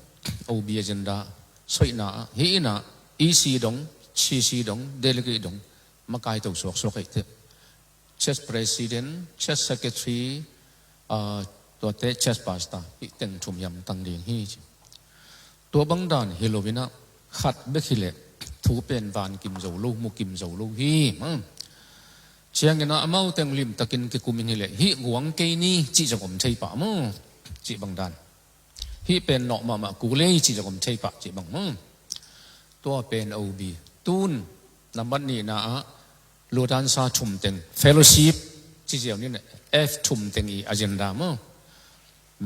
O B agenda soihna ah, hih inah E C dong, C C dong, delegate dong, makaito suaksuak eite. Church president, church secretary, ah, tuate church pastor, hih teng thum hi hamtang ding hi ci. Tua bang dan hi lo inah, khat bek hi leh thu pen van kim zo lo, mu kim zo lo hi. Ciangin ah amau teng limtakin kikum in hi leh, hih guang kei ni cih zong om thei pah maw, cih bang dan. Hih pen nawh mahmah kul ei cih zong om thei pah cih bang maw. Tua pen O B. Tun nambat nihna ah lutansa thum teng, fellowship ci ziau ni, F thum teng i agenda maw.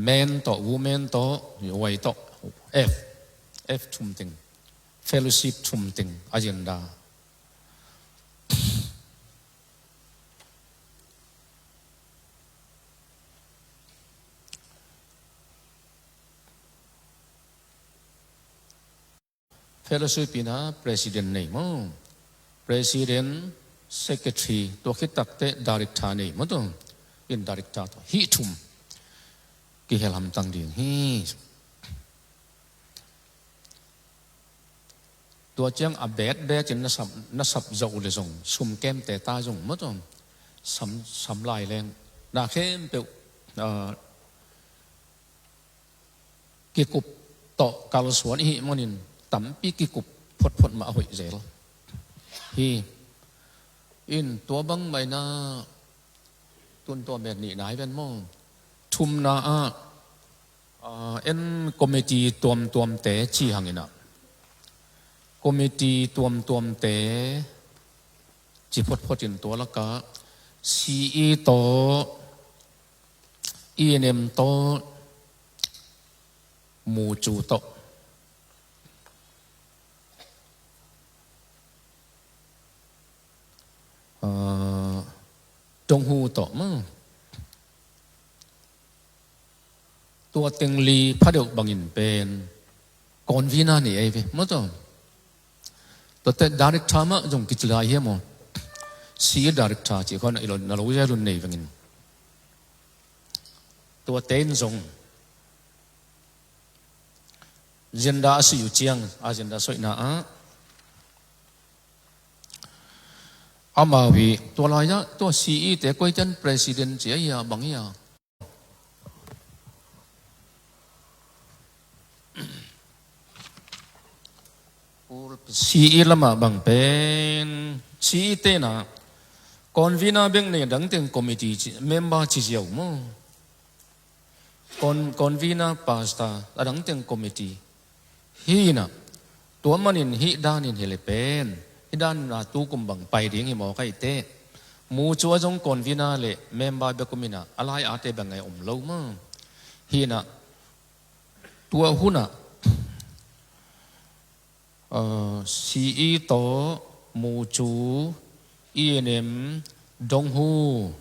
Men tawh, women tawh, Y tawh, F, F thum teng, fellowship thum teng agenda. Fellowship inah president nei maw. President, secretary, tua khit takteh director nei maw taw. In director tawh hih thum kihel hamtang ding hi. Tua ciang a bet bet in na sap, na sap zawh uh le zong, sum kemte ta zong maw taw. Sam, sam lai leng. Na khempeuh, ah, kikup tawh kalsuan i hih manin tampi kikup photphot mah a hoih zel hi. In tua bang mah inah tun tua met nihna hi ven maw. Thumna ah, ah, en committee tuamtuamte ci hang inah. Committee tuamtuamte ci photphot in tua lakah C E tawh, E N M tawh, mucu tawh, ah, donghu tawh maw. Tua teng li phadeuh bangin pen convener nei ei ve maw taw. Tuate director mah zong kici lai hi maw. C E director cih khawng na lo zel un nei vengin. Tuate in zong agenda a sih uh ciang, agenda soihna ah amau hi tua lai-ah tua C E te koi ten president ci a hi a bang hi a. C E lamah bang pen, C E tenah convener bek nei, a dang teng committee ci, member ci ziau maw. Con-, convener, pastor, a dang teng committee. Hi inah, tua manin hih danin hi le pen, hih danin a tukum bang pai ding hi mawk ahih teh. Mucu ah zong convener le member bek om inah, a lai-ate bang ngai om lo maw. Hi inah, tua hunah, uh, C E tawh, mucu, E and M, Donghu,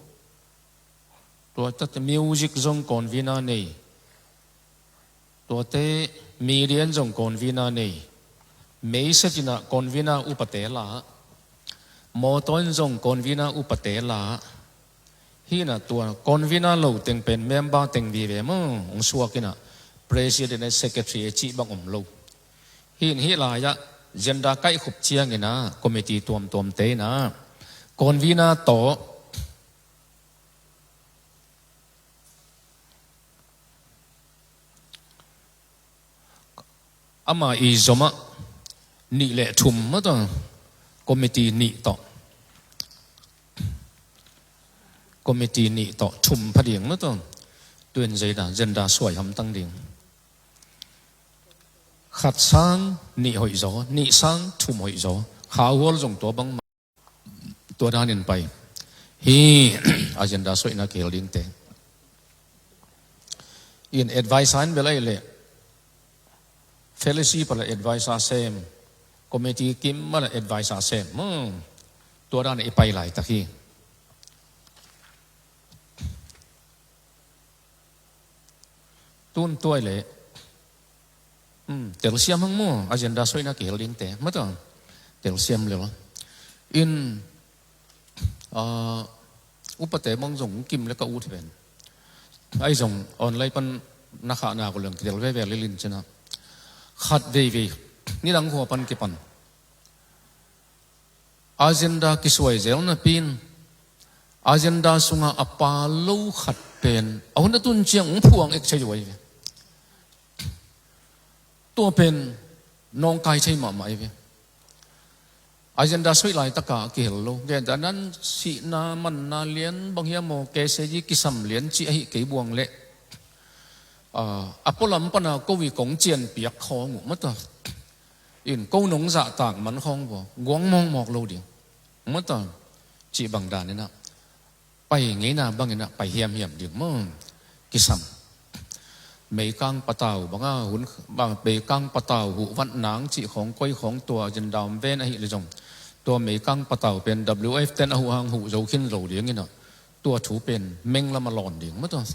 tua tate music zong convener nei. Tuate media in zong convener nei. Meiset in ah convener upate la. Mawtaw in zong convener upate la. Hi in ah tua convener lo teng pen member teng vive maw, hong suak in ah president le secretary cih bang om lo. Hi in hih lai-ah agenda kaihkhup ciangin ah committee tuamtuamte in ah convener tawh ama i zomah nih le thum mataw, committee nih tawh, committee nih tawh thum pha ding mataw. Tuin zeina agenda suai hamtang ding. Khat sang nih hoih zaw, nih sang thum hoih zaw. Khauhual zong tua bang tua danin pai. Hi agenda suaihna kihel dingte. In advice in bel ahih leh fellowship a la advice a sem, committee kim a la advice a sem. Hmm. Tua dan i pai laitak hi. Tun tuai le, hmm, telsiam hang maw, agenda suaihna kihel dingte mataw, telsiam lel. In ah, upate bang zong kim le ka ut hi pen. Ahi zong online pan na khahna ko leng kitel veve lilin cina. Khat veivei nidang khua pan kipan agenda kisuai zel napi in agenda sunga a pa lo khat pen a hun a tun ciang hong phuang ek thei uh ahi ve. Tua pen nawngkai thei mahmah ahi ve. Agenda suaih laitaka a kihel lo. Genta nan sihna manna lian bang hiam maw, K C G kisam lian cih ahi kei buang leh, ah, a pualam pana ko i kong cianpiak khawng uh mata. In ko nong zahtak man khawng vua guang mawkmawk lo ding mata. Cih bang dan inah pai ngeina bangin ah pai hiamhiam ding maw? Kisam. Meikang patau banga hun, bang meikang patau huh vat nang cih khawng koi khawng tua agenda om ven ahih leh zong tua meikang patau pen W F ten a huh hang huh zo khin zo dingin ah tua thu pen meng lam a lawn ding maw tua?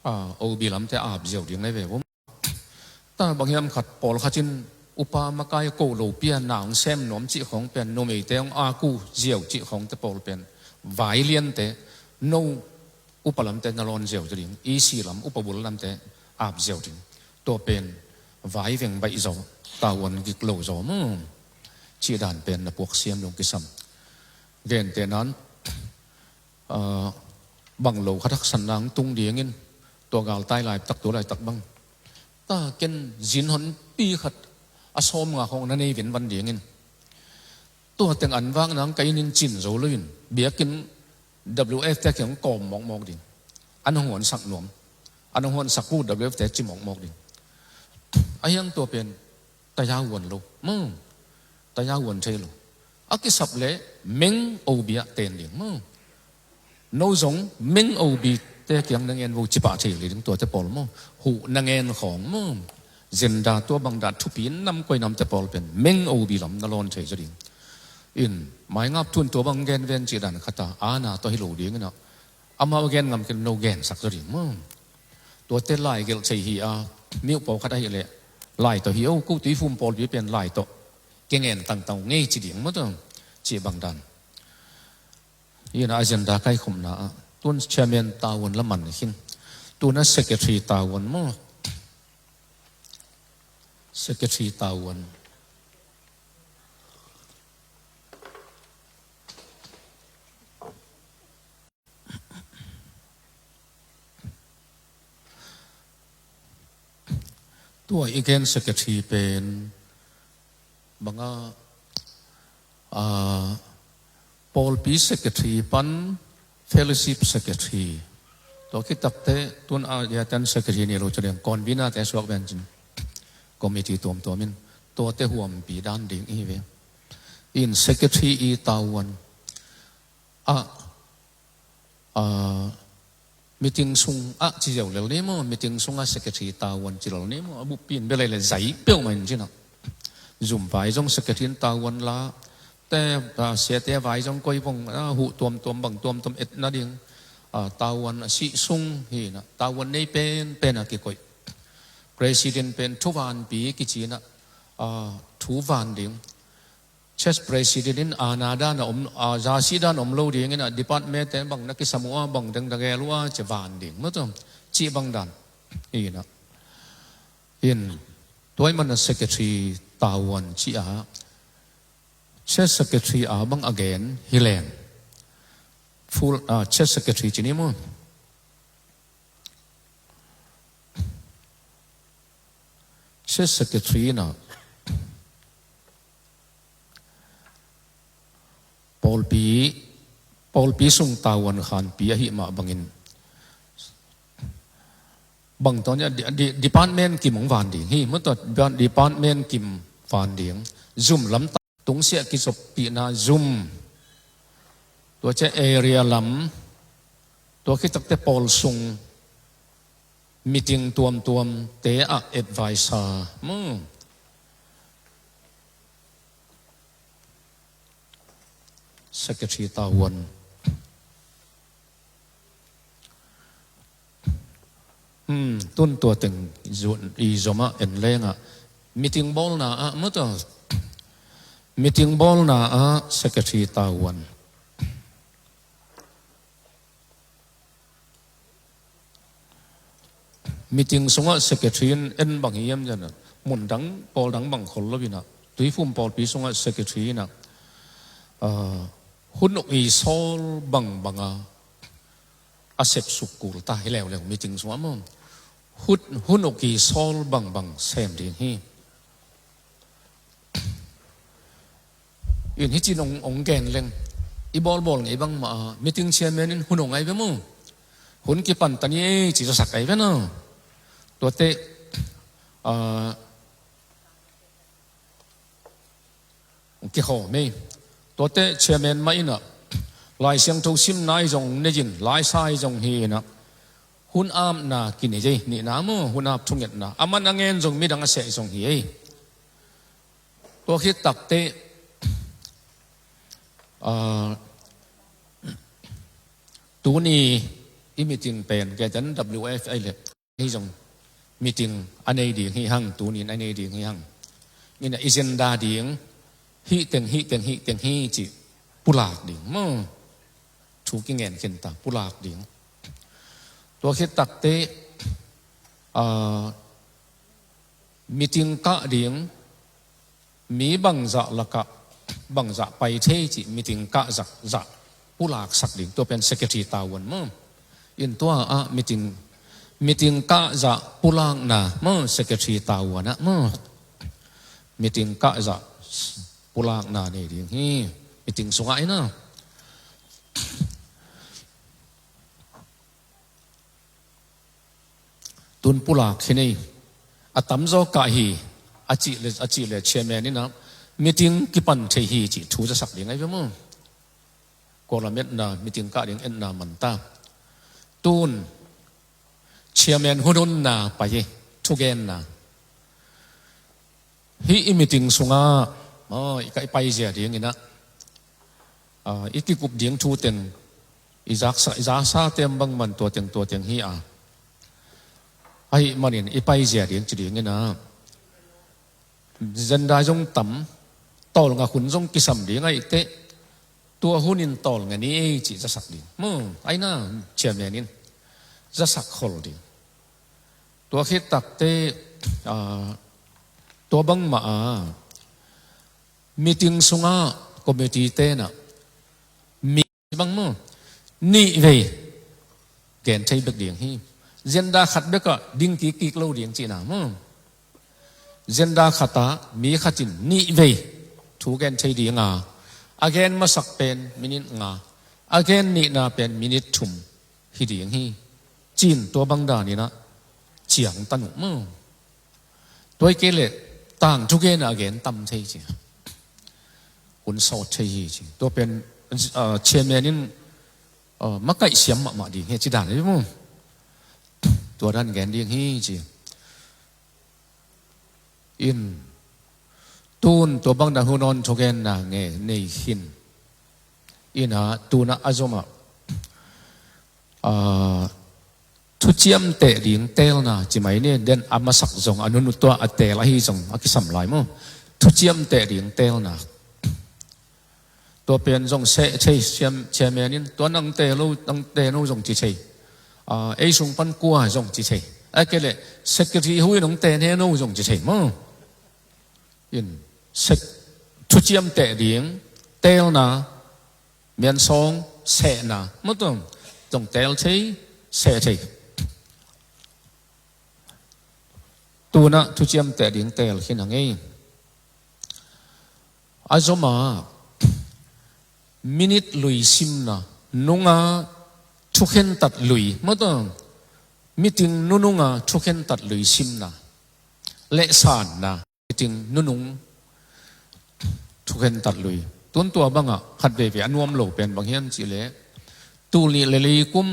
Ah, O B lamte ap ziau ding lai ve vo. Ta bang hiam khat pawlkhat in upa makai ko lo pia na hong sem nuam cih khawng pen, numeite hong aku ziau cih khawngte pawl pen vai liante, no upa lamte na lawn ziau zaw ding, E C lam upa bul lamte ap ziau ding. Tua pen vai veng baih zaw, tavuan gik lo zaw maw? Cih dan pen na puak siam dong kisam. Gentehna in ah, bang lo khat haksatna hong tung dingin tua galtai laitak tu laitak bang ta ken zin honpi khat a sawm nga khawng na nei venvan dingin tua teng an vak nang ka inn in cin zo lo in biakinn W F te kiang kawm mawkmawk ding. An hong huansak nuam, an hong huansak uh W F te ci mawkmawk ding. A hiang tua pen taya huan lo maw? Taya huan thei lo. A kisap leh meng O B ah ten ding maw? No zong meng O B te kiang na ngen vo ci pah thei leh ding tuate pawl maw? Huh na ngen khawng maw? Zenda tua bang dan thupi nam koi namte pawl pen meng O B lam na lawn thei zaw ding. In maingap tun tua bang gen ven cih dan khat a ana tawh hi lo ding inah amau a gen ngam ken no gensak zaw ding maw? Tuate lai gelh thei hi a, mi uh pawlkhat ahih leh lai tawh hi o, ko Tuifum pawlpi pen lai tawh kingen tangtang ngei ci ding maw tua? Cih bang dan. Hi in ah agenda kaikhumna ah tun chairman tavuan la man khin. Tun ah secretary tavuan maw? Secretary tavuan. Tua i gen secretary pen banga, ah, pawlpi secretary pan fellowship secretary. Tua khit takteh tun a ya ten secretary ni lo ca ding convener te suak ven cin committee tuamtuam in tuate huampi dan ding i hi ve. In secretary i tavuan ah, ah, meeting sung ah ci ziau lel ni maw, meeting sung ah secretary tavuan ci lel ni maw, a buppi in bia lai le zai peuhmah in cin ah. Zum vai zong secretary in tavuan la, te, ah, siate vai zong koi vong, ah, huh tuamtuam bang tuamtuam et nading, ah, tavuan a sih sung hi na, tavuan nei penpen a kikoih. President pen thuvanpi kici na, ah, thuvan ding. Church president in aana dan a om, ah, zasih dan a om lo ding in a, department te bang na kisam uh a, bang dengdeng el uh a, ci van ding. Mawtaw, cih bang dan hi na. In, tua ahih man a secretary tavuan ci a, church secretary a bang a gen hi leng. Full, ah, church secretary ci ni maw. Church secretary na pawlpi, pawlpi sung tavuan khanpi ahih mah bangin, bang tawh ni a, di, di, department kim hong van ding hi, mawtaw, department kim van ding. Zum lam tungsiah kizoppihna zum, tua ciang area lam, tua khit takte pawl sung meeting tuamtuam te ah advisor maw. Secretary tavuan. Hmm, tun tua teng zu-, i zom ah en leng ah, meeting bawlna ah, mawtaw, meeting bawlna ah secretary tavuan. Meeting sungah secretary in en bang hiam ci a, mun dang, pawl dang bang khol lo in a, Tuiphum pawlpi sungah secretary in a, ah, hun uk i sawl bangbang a, a sepsuk kul ta hi leuleu meeting sungah maw. Hun, hun uk i sawl bangbang sem ding hi. In hih ci-in hong, hong gen leng, i bawlbawl ngei bangmah a, meeting chairman in hun hong ai ve maw. Hun kipan ta ni ei ci zasak ai ve na. Tuate, ah, kikhawm ei. Tuate chairman mah in a, Lai Siangtho simna i zong nei in, laisa i zong hi in a, hun apna kinei ei, nihna maw, hun ap thungetna. A man a ngen zong midang a seh zong hi ei. Tua khit takte, ah, tuni i meeting pen, kei ten W F A le, hi zong meeting a nei ding hi hang, tunin a nei ding hi hang. In a agenda ding, hih teng, hih teng, hih teng hi ci pulak ding maw. Thu kingen khin ta, pulak ding. Tua khit takte, ah, meeting kah ding, mi bangzah lakah, bangzah pai thei cih meeting kah zah, zah pulaksak ding, tua pen secretary tavuan maw. In tua ah meeting, meeting kah zah pulakna maw, secretary tavuan ah maw. Meeting kah zah pulakna nei ding hi, meeting sungah in a. Tun pulak hi nei, a tamzaw kah hi, a cih le, a cih le chairman in a, meeting kipan thei hi cih thu zasak ding ai ve maw. Kawlam etna, meeting kah ding etna man ta. Tun chairman hun hunna pai hi, thugenna. Hih i meeting sungah, aw, i ka i paizia ding in a, ah, i kikup ding thu teng, i zaksa, i zaksa tem bang man tua teng, tua teng hi a. Ahih manin i paizia ding ci ding in a, zendai zong tam, tawlnga hun zong kisam ding ahih teh, tua hun in tawlnga ni ei cih zasak ding. Mu, ai na, chairman in zasak khol ding. Tua khit takte, ah, tua bangmah a, meeting sungah committee tenah mi bang maw, nih vei gen thei bek ding hi. Zenda khat bekah ding kikkik lo ding cihna maw. Zenda khatah mi khatin nih vei thu gen thei ding a, a gen masak pen minit nga, a gen nihna pen minit thum hi ding hi. Cin tua bang danin a ciangtan uh maw. Tua hi kei leh tangthu genah a gen tam thei ci. Hun sawt thei hi ci. Tua pen, ah, chairman in, ah, makaih siam mahmah ding hi ci dan hi maw. Tua dan gen ding hi ci. In Tun tua bang dan hun awn thugenna nge nei khin. Ina tuna a zomah, ah, thuciamteh ding teelna ci mai ni, den a masak zong a nunu tua a teel ahi zong a kisam lai maw. Thuciamteh ding teelna. Tua pen zong seh thei siam chairman in tua nang teel lo, nang teel lo zong ci thei. Ah, ei sung pan kua zong ci thei. A kei leh secretary hui nong teel he no zong ci thei maw. In sek thuciamteh ding teelna, miansawng sehna, maw tua zong teel thei, seh thei. Tuna thuciamteh ding teel khin a ngei. A zomah minit lui simna, nunga thukhentat lui, maw tua meeting nununga thukhentat lui simna, leh sanna. Meeting nunung thukhentat lui. Tun tua bangah khat veve a nuam lo pen bang hiam cih leh, tul nih le li kum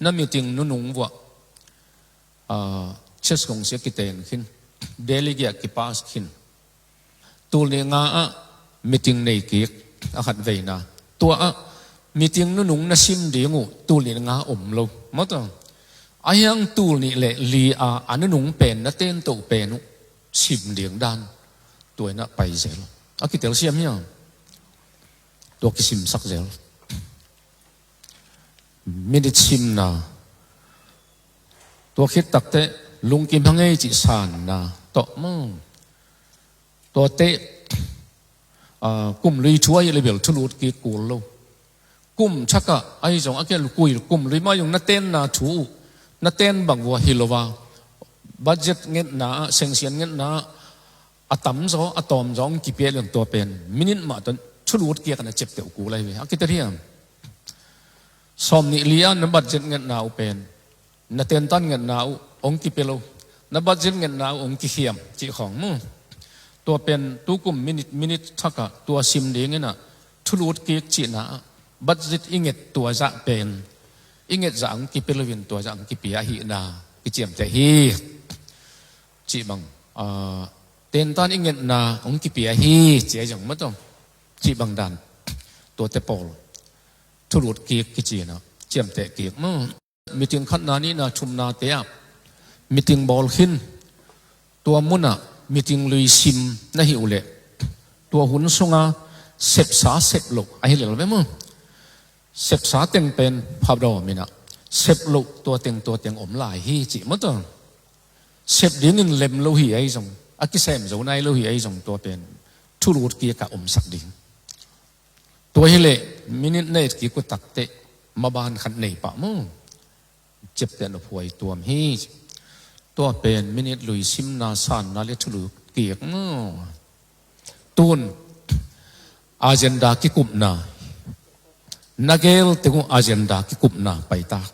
na meeting nunung vuah, ah, church kongsi a kiten khin, delegate a kipas khin. Tul nih nga ah meeting nei kik a khat veina. Tua ah meeting nunung na sim ding uh tul nih nga om lo. Maw tua. A hiang tul nih le li a a nunung pen na tento pen uh sim ding dan. Tua ina pai zel. A kitel siam hiam. Tua kisimsak zel. Minit simna. Tua khit takteh lungkim hang ei cih sanna. Tua maw. Tuate, ah, kum lui thu ahi leh bel thulut kik kul lo. Kum thakah ahi zong a kei leh kum lui mah zong na tenna thu uh, na ten bang vua hi lo a. Budget ngetna ah, sengsian ngetna ah, a tamzaw, a tawmzaw hong kipia leng tua pen minit mah tawh thulut kik a na ciapteh uh kul ahi ve. A kitel hiam. Sawm nih li ah na budget ngetna uh pen, na tentan ngetna uh hong kipia lo, na budget ngetna uh hong kikhiam cih khawng maw. Tua pen tukum minit, minit thakah tua sim ding ina thulut kik cihna ah budget i nget tua zah pen i nget zah hong kipia lo in tua zah hong kipia ahihna kiciamteh hi. Cih bang, ah, tentan i ngetna hong kipia hi ci ahi zong maw tua. Cih bang dan. Tuate pawl thulut kik kici ina ciamteh kik maw. Meeting khatna, nihna, thumnate ah meeting bawl khin. Tua munah meeting lui sim na hih uh leh tua hun sunga sepsa sep loh ahi lel ve maw. Sepsa teng pen phadawm ina sep loh tua teng tua teng om lai hi cih maw tua. Sep dingin lem lo hi ahi zong, a kisem zo nai lo hi ahi zong tua pen thulut kik a omsak ding. Tua hi leh minit na et kik uh takteh maban khat nei pah maw. Ciapteh nop huai tuam hi. Tua pen minit lui simna, sanna le thulut kik maw. Tun agenda kikupna. Na gel teng uh agenda kikupna paitak.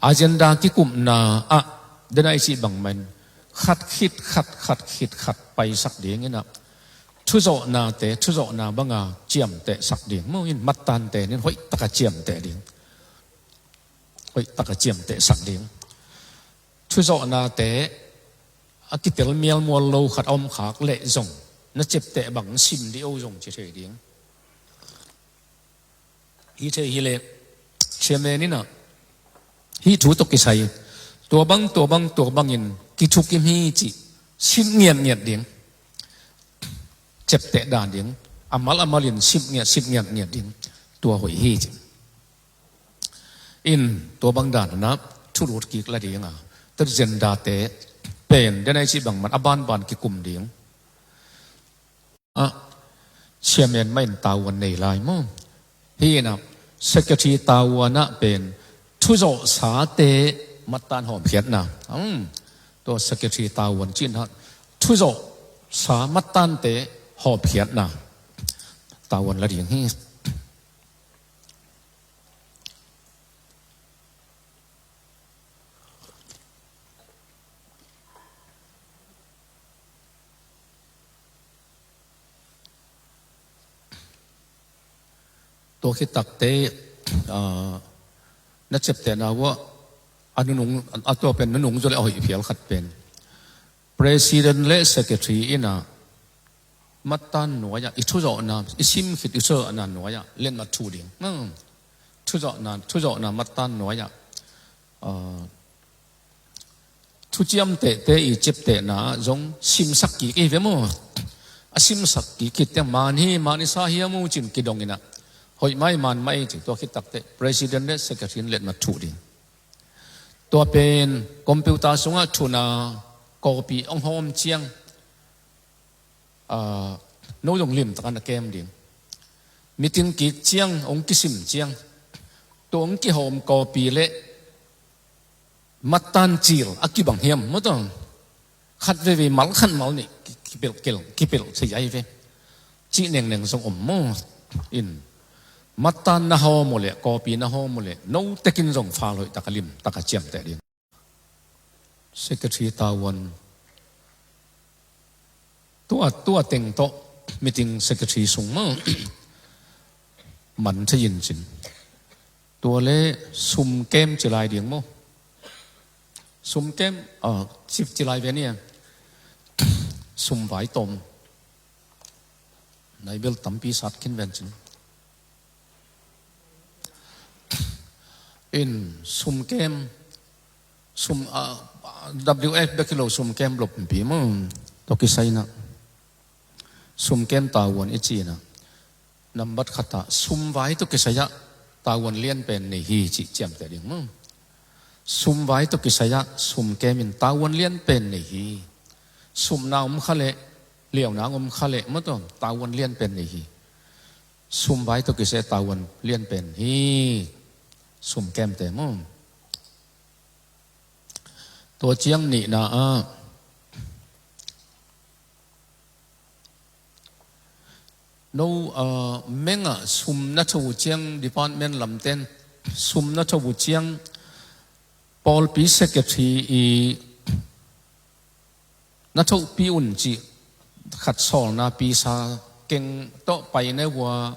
Agenda kikupna ah, den a i cih bangmah in khat khit khat, khat khit khat paisak ding ina thuzawhnate, thuzawhna banga ciamtehsak ding maw. In mattante nin hoihtaka ciamteh ding. Hoihtaka ciamtehsak ding. Thuzawhnate a kitel mialmual lo khat a om khak leh zong na ciapteh bang sim dih o zong ci thei ding. Hi thei hi leh chairman ina hih thu tawh kisai tua bang, tua bang, tua bangin kithukim hi cih sim ngiatngiat ding. Ciapteh dan ding. A mal a malin sim ngiat, sim ngiatngiat ding. Tua hoih hi cih. In tua bang dan ina thulut kik la ding a. Tua agenda te pen den a i cih bangmah a banban kikum ding. Ah, chairman mah in tavuan nei lai maw. Hi ina secretary tavuan ah pen thuzawhsate mattan hawmkhiatna. Hmm. Tua secretary tavuan cih ina thuzawhsa mattante hawmkhiatna. Tavuan la ding hi. Tua khit takteh, ah, na ciaptehna uah a nunung, a tua pen nunung zaw leh a hoih phial khat pen President le secretary in a mattan nuai-ah i thuzawhna, i sim khit i thuzawhna nuai-ah letmat thuh ding. Hmm. Thuzawhna, thuzawhna mattan nuai-ah, ah, thuciam tehte i ciaptehna ah zong simsak kik i hi ve maw? A simsak kik khit teh man hi, man i sa hiam uh ci-in kidong in a, hoih mah i man mah i ci, tua khit takteh president le secretary in letmat thuh ding. Tua pen computer sungah thuhna copy hong hawm ciang, ah, no zong limtak a na kem ding. Meeting kik ciang, hong kisim ciang, tua hong kihawm copy le mattan cil a kibang hiam maw, tua khat veivei mal khat mal nih ki-, kipelh kel, kipelh thei ahi ve. Cih nengneng zong om maw? In mattan na hawm uh leh, copy na hawm uh leh, no tekin zong fal hoih tak a limtak a ciamteh ding. Secretary tavuan. Tua, tua teng tawh meeting secretary sung maw? Man thei in cin. Tua le sum kem ci lai ding maw? Sum kem, ah, ci, ci lai ve ni a. Sum vai tawm. Nai bel tampi sat khin ven cin. In sum kem, sum, ah, W F bek hi lo, sum kem loppi maw? Tua kisai in a, sum kem tavuan i ci in a, nambat khat ah sum vai tawh kisai ah tavuan lian pen nei hi cih ciamteh ding maw? Sum vai tawh kisai ah sum kem in tavuan lian pen nei hi. Sumna om kha leh, liauna om kha leh maw, tua tavuan lian pen nei hi. Sum vai tawh kisai tavuan lian pen hi. Sum kemte maw? Tua ciang nihna ah, no, ah, meng ah sum na tho uh ciang, department lamten sum na tho uh ciang, pawlpi secretary i na thohpih un cih khat sawlna pisa keng tawh pai ne uh a,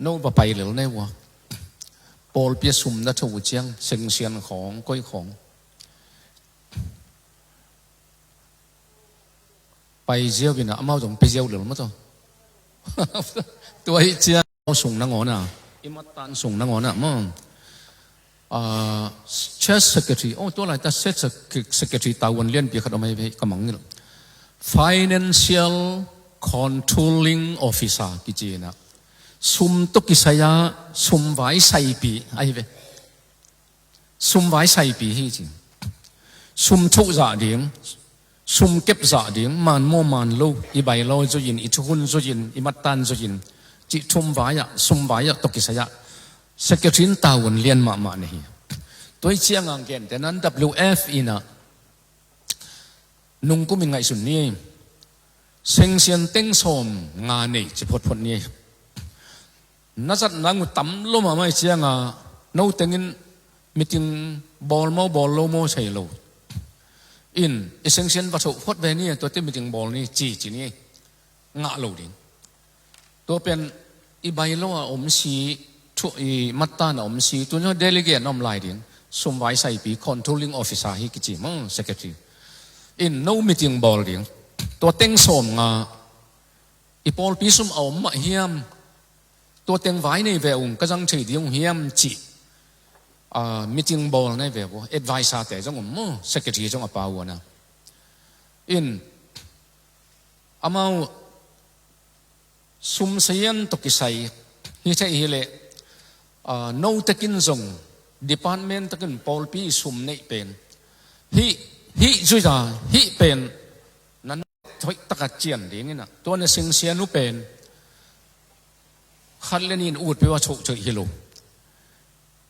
no va pai lel ne uh a. Pawlpi a sum na tho uh ciang, sengsian khawng, koi khawng pai ziau in a, amau zong pia ziau lel maw, tua. Tua hi ciang sung nangawn a, i mattan sung nangawn a maw? Ah, church secretary, oh, tua laita church sec-, secretary tavuan lianpi khat om ahi ve, ka mangngilh. Financial controlling officer kici in a, sum tawh kisai a sum vai saipi ahi ve. Sum vai saipi hi ci. Sum thoh zah ding, sum kep zah ding, man maw man lo, i bylaw zui in, i thukhun zui in, i mattan zui in, cih thum vai ah, sum vai ah tawh kisai ah, secretary in tavuan lian mahmah na hi. Tua hi ciang a gentehna in W F in a, nungkum in ngaihsun ni. Sengsian teng sawm nga nei ci photphot ni. Na zat nang uh tam lo mahmah hi ciang a, no teng in meeting bawl maw, bawl lo maw, sei lo. In, i sengsian va thoh phot ve ni, tuate meeting bawl ni, ci, ci ni. Ngah lo ding. Tua pen i bylaw a om si, thu, i mattan a om si, tu in delegate na om lai ding. Sum vai saipi, controlling officer hi kici maw, secretary. In, no meeting bawl ding. Tua teng sawm nga, i pawlpi sum a om mah hiam, tua teng vai nei ve ung, ka zang thei ding uh hiam cih, ah, meeting bawl nei ve uh, advisor te zong om maw, secretary zong a pau uh a na. In, amau sum saian tawh kisai hi thei hi leh, ah, no tekin zong, department tekin pawlpi sum neih pen, hih, hih zuiza, hih pen, na hoih taka cian ding in a, tua na sengsian uh pen khat le nih in ut peuh a thoh theih hi lo.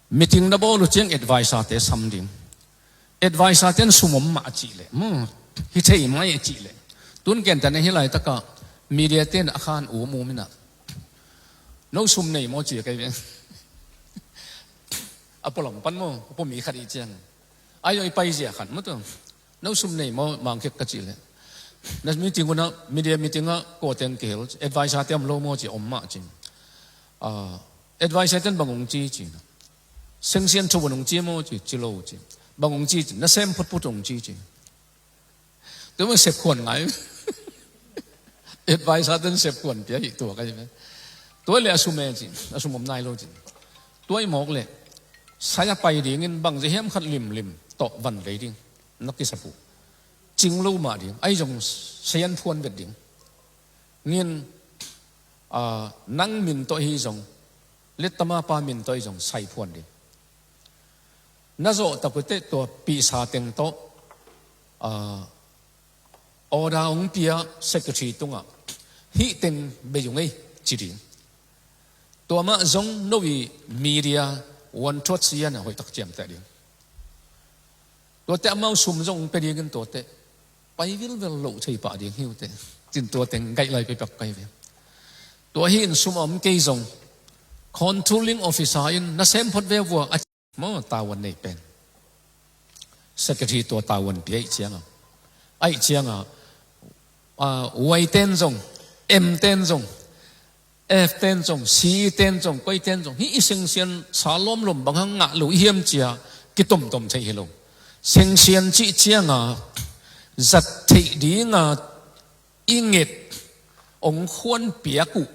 Meeting na bawl uh ciang advisor te sam ding. Advisor ten sum om mah a cih leh, hmm, hi thei mai a cih leh. Tun gentehna hi laitaka media ten a khan um um in a, no sum nei maw ci kei ve. A pualam pan maw, a pua mi khat i ciang, ai zong i paizia khat maw tua. No sum nei maw, mangkhek ka cih leh. Na meeting un a, media meeting ah kua teng kihel, advisor te om lo maw ci, om mah ci. Ah, advisor ten bang hong ci ci na. Sengsian tho un hong ci maw ci, ci lo ci. Bang hong ci ci, na sem phutphut hong ci ci. Tua man sep khuan ngai. Advisor ten sep khuan pia hi tua ka hi ve. Tua le a sum e cin, a sum om nai lo cin. Tua i mawk le sai a pai dingin bang ze hiam khat limlim tawh van lei ding. Na kisap uh. Cing lo mah ding. Ai zong sai an phuan vet ding. Ngin, ah, nang min tawh hi zong, le tama pa min tawh hi zong sai phuan ding. Na zawh tak uh teh tua pisa teng tawh, ah, order hong pia secretary tungah hih teng bei ung ei ci ding. Tua mah zong no i media one third sian a hoih tak ciamteh ding. Tuate amau sum zong hong pia dingin tuate pai vilvel loh thei pah ding hi uh teh. Cin tua teng gaih lai peipak ka hi ve. Tua hi in sum a om kei zong controlling officer in na sem phot ve vua a maw tavuan nei pen. Secretary tua tavuan pia ih cianga. Aih cianga, ah, Y ten zong, M ten zong, F ten zong, C ten zong, koi ten zong. Hih i sengsian sa lawmlawm bang hang ngah lo i hiam cia kitomtom thei hi lo. Sengsian cih cianga zat theih dinga i nget ong khuan piak uh.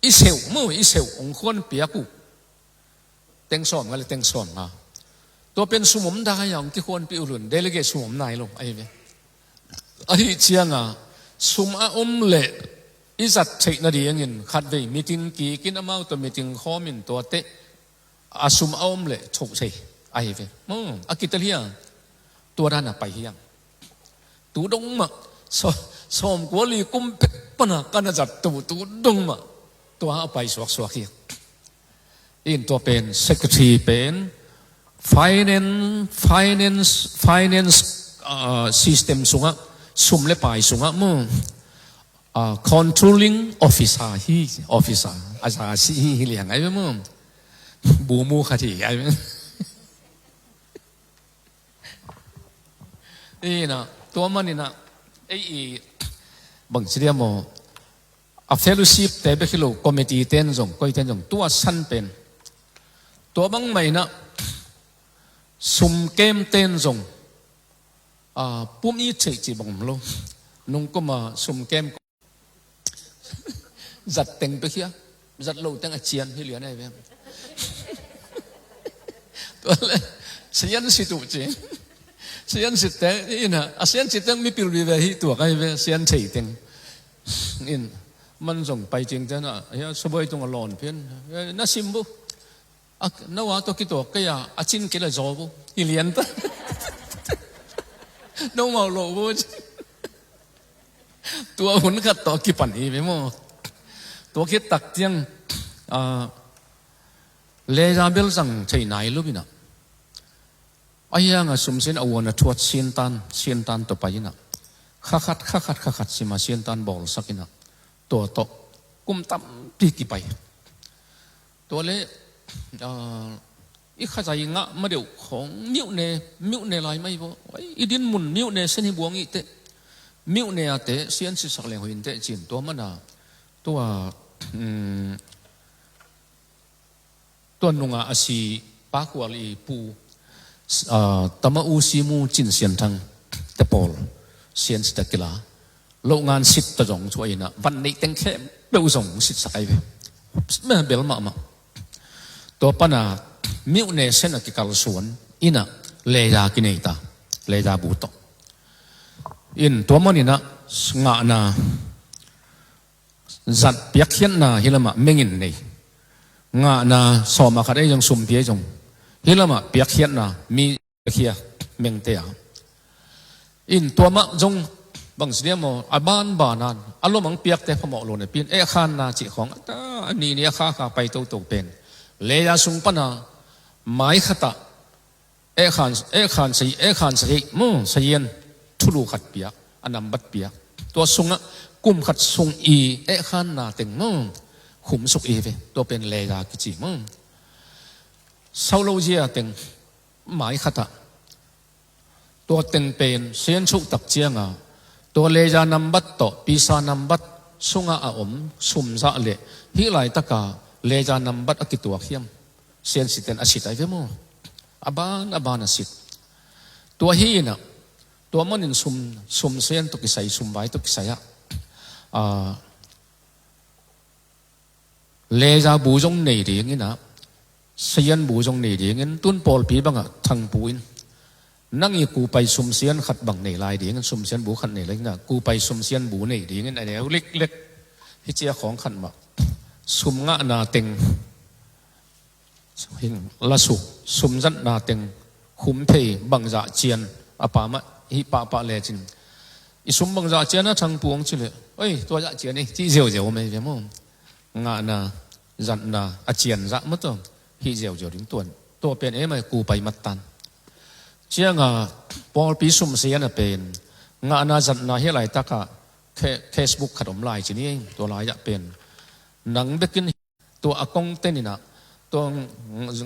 I seuh mu, i seuh ong khuan piak uh. Teng sawm nga le teng sawm nga. Tua pen sum om dai a ong kikhuanpih uh lun, delegate sum om nai lo, ahi ve. Ahi cianga, sum a om le i zat theih nadingin khatvei meeting kikin amau tua meeting khawmin tuate a sum a om le thoh thei, ahi ve. Maw, a kitel hiang, tua dan a pai hiang. Tu dong mah, sa-, sawmkua li kum pek pana kana zat tu, tu dong mah, tua a pai suaksuak hi. In tua pen, secretary pen, finance, finance, finance, ah, system sungah, sum le pai sungah mu, ah, controlling officer hi, officer, a za si hi, hi liang ai mu, bumu khat hi, ai mu. Ina, tua maninah, ei i, bang ci dia maw, a fellowship te bek hi lo, committee ten zong, koi ten zong, tua san pen. Tua bang mah inah, sumkem ten zong, a, pum i theih ci bang om lo. Nungkuma sumkem Zat teng pia khia. Zat lo teng a cian hi lian ai ve. Tua le, sian sit uh ci. Sian sit teng, ina, a sian sit teng mipil vive hi tuak ai ve, sian thei teng. In, man zong pai cing tena, ya, saboi tung a lawn pian. Ya, na sim bu. A, no a tua kituak kei a, a cin kei la zaw bu. Hi lian ta. No mau lo bu. Tua hun khat tawh kipan hi ve maw. Tua khit tak ciang, a, leya bel zang thei nai lo inah. A hiang a sumsin a uan a thuat sintan, sintan tawh pai inah. Kha khat, kha khat, kha khat sima sintan bawlsak inah. Tua tawh kum tampi kipai. Tua le, a, i khazai ngah ma deuh khawng miuhne, miuhne lai mai bo. Ai, i din mun miuhne sen hi buang i teh. Miuhne a teh, sian sitsak leng hoih in teh cin tua mana. Tua, um, tua nunga a si pakhual i pu, a, tama u simu cin sian thang te pawl. Sian sita kila. Loh ngan sit ta zong thu a inah, van neih teng khempeuh zong sitsak ai ve. Meh bel mahmah. Tua pana, miuhne sen a kikalsuan, inah, leya kinei ta, leya bu tawh. In tua man inah, ngahna, zat piakkhiatna hi lamah mengin nei. Ngahna, sawma khat ei zong, sumpi ei zong. Hi lamah piakkhiatna, mi khia mengte a. In tua mah zong bang si dia maw, a banbanan, a lomang piakte phamawh lo na pin, eh khanna cih khawng, a ta, a ni ni a kha kha pai toto pen. Leya sung pana, mai khatah, eh khan, eh khan sa, eh khan sa hi, mu, sa hian, thulu khat piak, a nambat piak. Tua sungah, kum khat sung i, eh khanna teng, mu, khum suk i ve, tua pen leya kici, mu. Sau lo zia teng, mai khatah. Tua teng pen, sian suh tak cianga. Tua leya nambat tawh, pisa nambat sunga a om, sumzah le, hih laitaka, leya nambat a kituak hiam. Sian siten a sit ai ve maw. A ban, a ban a sit. Tua hi inah, Tua manin sum, sum sian tawh kisai, sum vai tawh kisai ah, ah, leza bu zong nei dingin ah, sian bu zong nei dingin, tun pawlpi bangah Thangpu in, nang i kupai sum sian khat bang nei lai dingin, sum sian bu khat nei lai dingin ah, kupai sum sian bu nei dingin a neu liklek. Hih ciah khawng khat mah, sum ngahna teng, hin lasuk, sum zatna teng, khum thei bangzah cian, a pa mah hih pahpah lecin, i sum bangzah cian a Thangpu hong ci leh, oi, tua zah cian hi, cih ziauziau om ei ve maw. Ngahna, zatna a cian zah maw tua, hih ziauziau ding tuan. Tua pen ei mah kupai mattan. Ciangah pawlpi sum sian a pen ngahna zatna hih laitakah, Facebook khat om lai ci ni, tua lai-ah pen nang bekin tua a kongten in ah, tua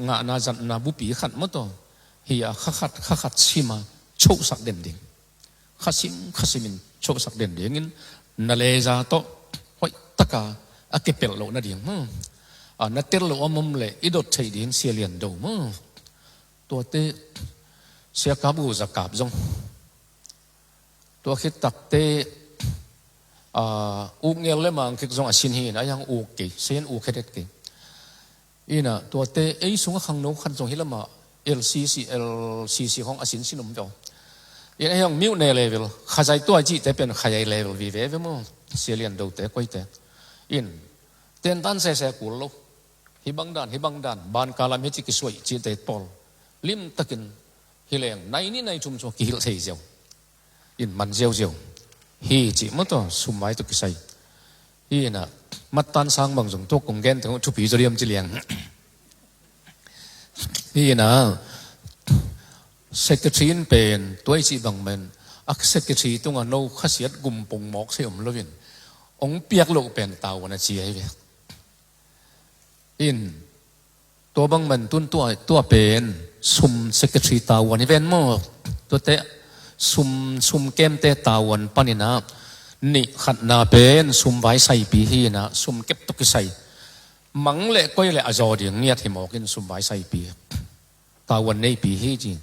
ngahna zatna bupi khat maw tua, hi a kha khat, kha khat sim a, chohsak den ding. Kha sim, kha simin chohsak den dingin, na leza tawh hoih taka a kipelh loh nading maw. A, na tel loh om om leh i dot theih ding Sia Lian Do maw. Tuate Sia Kap U Za Kap zong, tua khit takte, a, uk ngel le mang kik zong a sin hi in, a yang uk kei, sen uk hedet kei. Ina, tuate ei sungah khangno khat zong hi lamah L C C, L C C khong a sinsin om veu. Ina, ei hong miuh ne level, khazai tua cihte pen khazai level vive ve maw. Sia Lian Dote koite. In, tentan sese kul lo. Hih bang dan, hih bang dan, ban kalam hi ci kisuai cihte pawl. Limtakin hi leng, nai ni nai thum sua kihilh thei ziau. In man ziauziau hi cih maw tua, sum vai tawh kisai. Hi inah, mattan sang bang zong tua kong gen teng thupi zaw diam ci liang. Hi inah, secretary in pen, tua i cih bang men, a secretary tungah no khasiat gumpung mawk thei om loin, hong piak loh pen tau a na ci ahi ve. In, tua bang man tun tua, tua pen sum secretary tavuan hi ven maw. Tuate sum, sum kemte tavuan paninah nih khatna pen sum vai saipi hi inah, sum kep tawh kisai. Mang le koi le a zaw ding ngiat hi mawkin sum vai saipi tavuan neipi hi ci.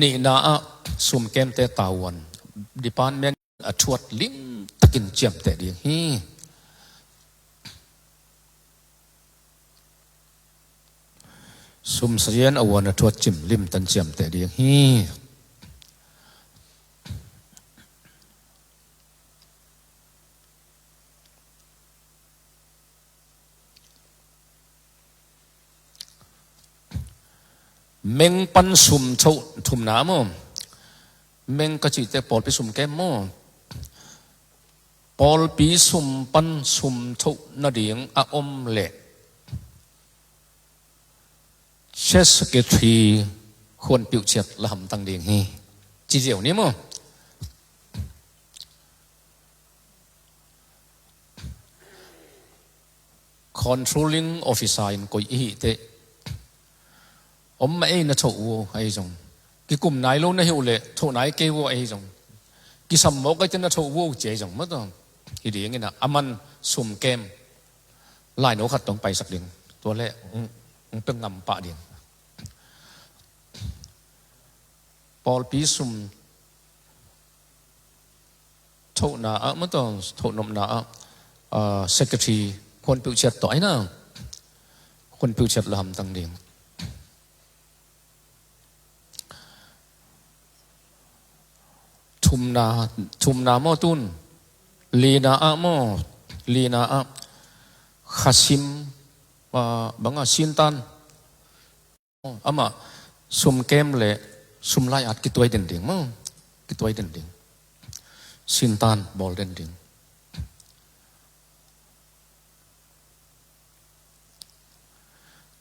Nihna ah sum kemte tavuan department a thuat limtakin ciamteh ding hi. Sum sian a vuan a thuat cim limtan ciamteh ding hi. Meng pan sum thoh thumna maw. Meng ka cihte pawlpi sum kem maw. Pawlpi sum pan sum thoh nading a om leh church secretary khuan piuhciat la hamtang ding hi. Ci ziau ni maw. Controlling officer in koi i hih teh om mah ei na thoh uh ahi zong, kikum nai lo na hi uh leh thoh nai kei uh ahi zong, kisam mawk ei teh na thoh uh ci ahi zong maw tua. Hi ding inah a man sum kem laino khat tawh paisak ding, tua leh hong, hong pia ngam pah ding. Pawlpi sum thohna ah maw tua, thohnopna ah, ah, secretary khuan piuhciat tawh ahi na. Khuan piuhciat la hamtang ding. Thumna, thumna maw tun. Lina ah maw, lina ah khasim, ah, banga sintan. Amah sum kem le sum lai-at kituai den ding maw. Kituai den ding. Sintan bawl den ding.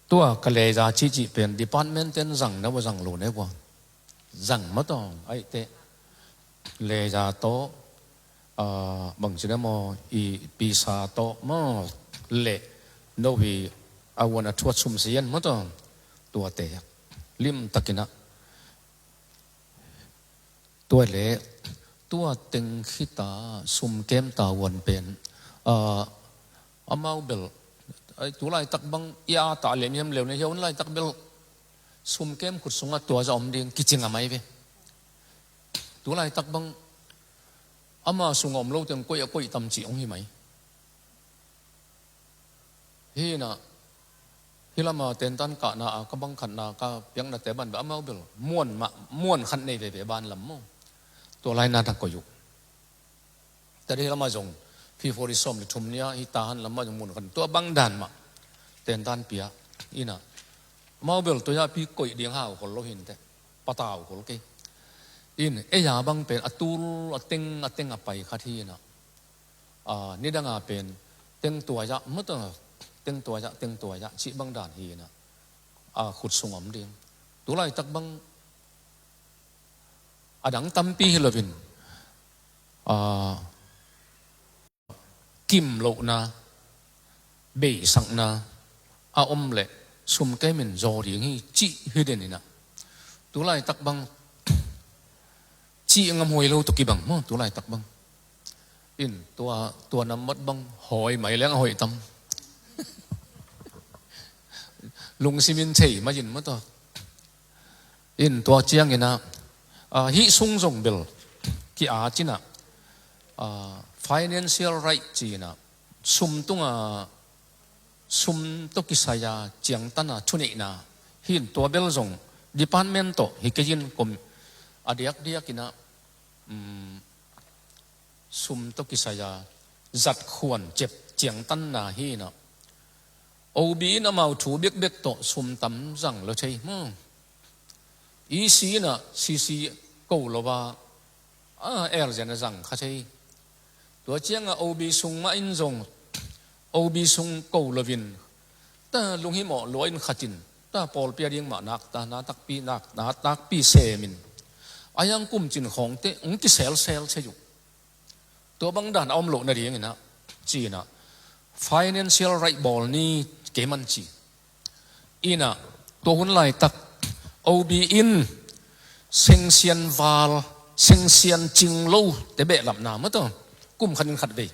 Tua ka leza cihcih pen department ten zang na ua zang lo ne ua. Zang maw tua, aih teh. Leza tawh, ah, bangci na maw, i pisa tawh maw, leh no hi a vuan a thuat sum sian maw tua, tuate limtakinah. Tua leh, tua teng khita sum kem tavuan pen, ah, amau bel, ai, tu laitak bang i a tah lem hiam leu na hiau laitak bel, sum kem khut sungah tua za om ding kici ngam ahi ve. Tu laitak bang ama sung a om lo teng koih a koih tam cih hong hi mai. Hi inah, hih lama tentan kahna a ka bang khatna ka piaknate banbeh amau bel muan mah, muan khat nei veve ban lam maw. Tua lai na na koih uh. Tua dih lama zong February sawm le thum ni-a hih Tahan lama zong mun khat tua bang dan mah tentan pia. Inah amau bel tua-ah pi koih ding hau khol lo hi inteh, patau khol kei. In ei-a bang pen a tul a teng a teng a pai khat hi inah, a, nidang a pen teng tua-ah, mata, teng tua-ah, teng tua-ah cih bang dan hi inah, a, khut sung om ding. Tu laitak bang a dang tampi hi loin, a, kim lohna, beisakna a om leh sum kemin zaw ding hi cih hi den inah. Tu laitak bang cih ngam huai lo tawh kibang maw, tu laitak bang. In tua, tua nambat bang hawi mai leng a hoih tam. Lungsimin thei mai in maw tua. In tua ciang inah, a, hih sung zong bel ki-a cinah, a, financial right ci inah, sum tunga, sum tawh kisai-a ciangtana thuneihna hi in tua bel zong department tawh hi kei in kom a diakdiak inah, um, sum tawh kisai-a zat khuan cep ciangtanna hi inah, O B in amau thu bekbek tawh sum tam zang lo thei maw. E C inah C C ko lo a, a, urgent a zang kha thei. Tua ciangah O B sung mah in zong O B sung ko loin, ta lunghimawh lua in khatin, ta pawlpi a ding mah nak ta, na takpi, nak, na takpi semin, a hiang kumcin khawngte hong kiselsel thei uh. Tua bang dan a om loh nading inah ci inah, financial right bawl ni kei man ci. Inah tua hun laitak O B in sengsian val, sengsian cing lo te behlapna maw tua, kum khatin khatvei,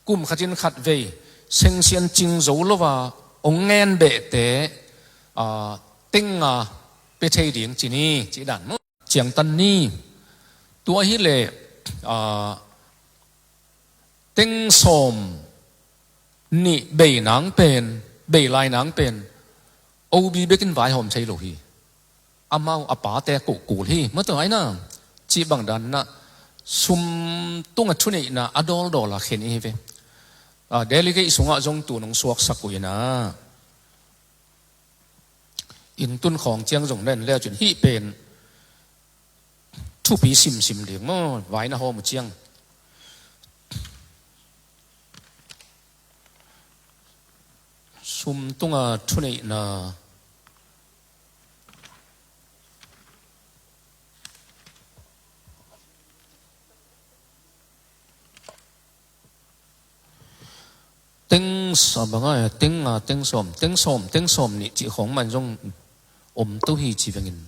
kum khatin khatvei sengsian cing zo lo a hong ngen behte, a, teng nga pe thei ding ci ni, cih dan maw. Ciangtan ni. Tua hi leh, a, teng sawm nih bei nang pen, bei lai nang pen O B bekin vaihawm thei lo hi. Amau a pate kuhkul hi, maw tua ai na. Cih bang dan inah sum tunga thuneihna a dawldawl a khen i hi ve. A, delegate sungah zong tu nong suaksak uh inah, inn tun khawng ciang zong na en leu cin hih pen thupi simsim ding maw, vai na hawm uh ciang. Sum tunga thuneihna. Teng sa banga, teng nga, teng sawm, teng sawm, teng sawm nih cih khawng man zong om to hi ci vengin.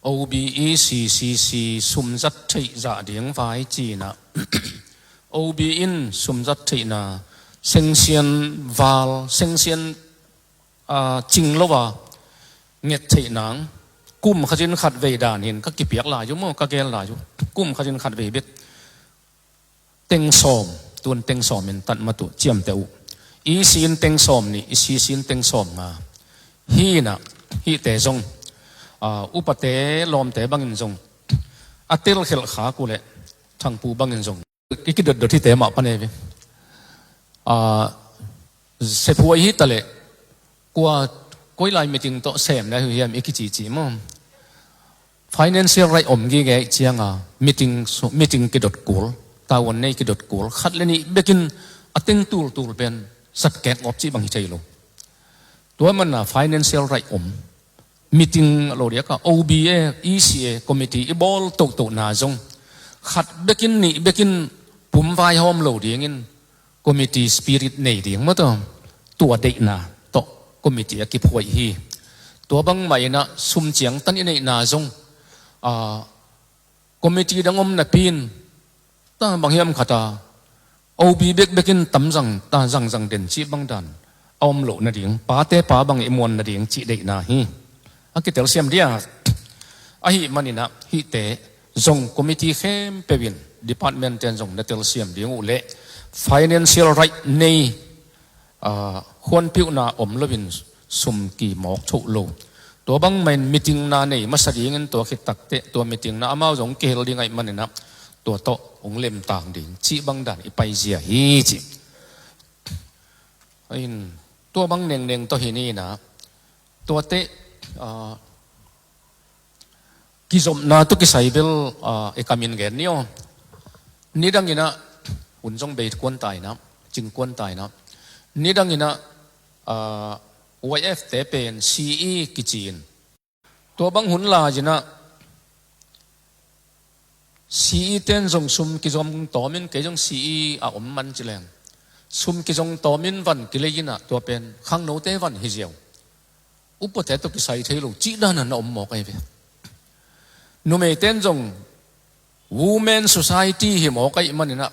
O B, E C, C C sum zat theih zah ding vai ci inah, O B in sum zat theihna, sengsian val, sengsian, a, cing lo a nget theih nang, kum khatin khatvei dan hin ka kipiak lai uh maw, ka gel lai uh, kum khatin khatvei bek. Teng sawm, tun teng sawm in tat mah uh, ciamteh uh. E C in teng sawm nih, E C C in teng sawm nga. Hi inah, hihte zong, a, upate lawmte bangin zong a telkhelh khak uh leh Thangpu bangin zong i kidotdot hite mah pan ei ve. A, sephuai hi ta leh kua, koi lai meeting tawh sem na hi hiam i kicici maw. Financial right om gige cianga meeting, meeting kidot kul, tavuan nei kidot kul, khat le nih bekin a teng tultul pen zat kek ngawp cih bang hi thei lo. Tua manna financial right om. Meeting a lo diaka O B A, E C A committee i bawl tohtohna zong khat bekin nih bekin pum vaihawm lo dingin committee spirit nei ding maw tua, tua deihna tawh committee a kiphuaih hi. Tua bangmah inah sum ciangtan i neihna zong, a, committee dang om napi in, ta bang hiam khat a, O B bekbekin tam zang, ta zangzang den cih bang dan, a om loh nading, pate pa bang i muan nading cih deihna hi. A kitelsiam dia ahih maninah hihte zong committee khempeuh in, department ten zong na telsiam ding uh leh financial right nei, ah, huanpiuhna om loin sum kimawk thoh lo. Tua bangmah in meeting na nei masa dingin tua khit takteh, tua meeting na amau zong kihel ding ahih maninah tua tawh hong lemtang ding cih bang dan i paizia hi ci. In, tua bang nengneng tawh hi ni inah, tuate, ah, kizopna tawh kisai bel, ah, i kamin gen ni aw. Nidang inah, hun zong bei kuan ta inah, cing kuan ta inah. Nidang inah, ah, Y F te pen C E kici in. Tua bang hun lai inah, C E ten zong sum kizong tawmin, kei zong C E a om man ci leng, sum kizong tawmin van kilei inah tua pen khangnote van hi ziau. Upate tawh kisai thei lo cih dan a na om mawk ahi ve. Numei ten zong Women Society hi mawk ahih maninah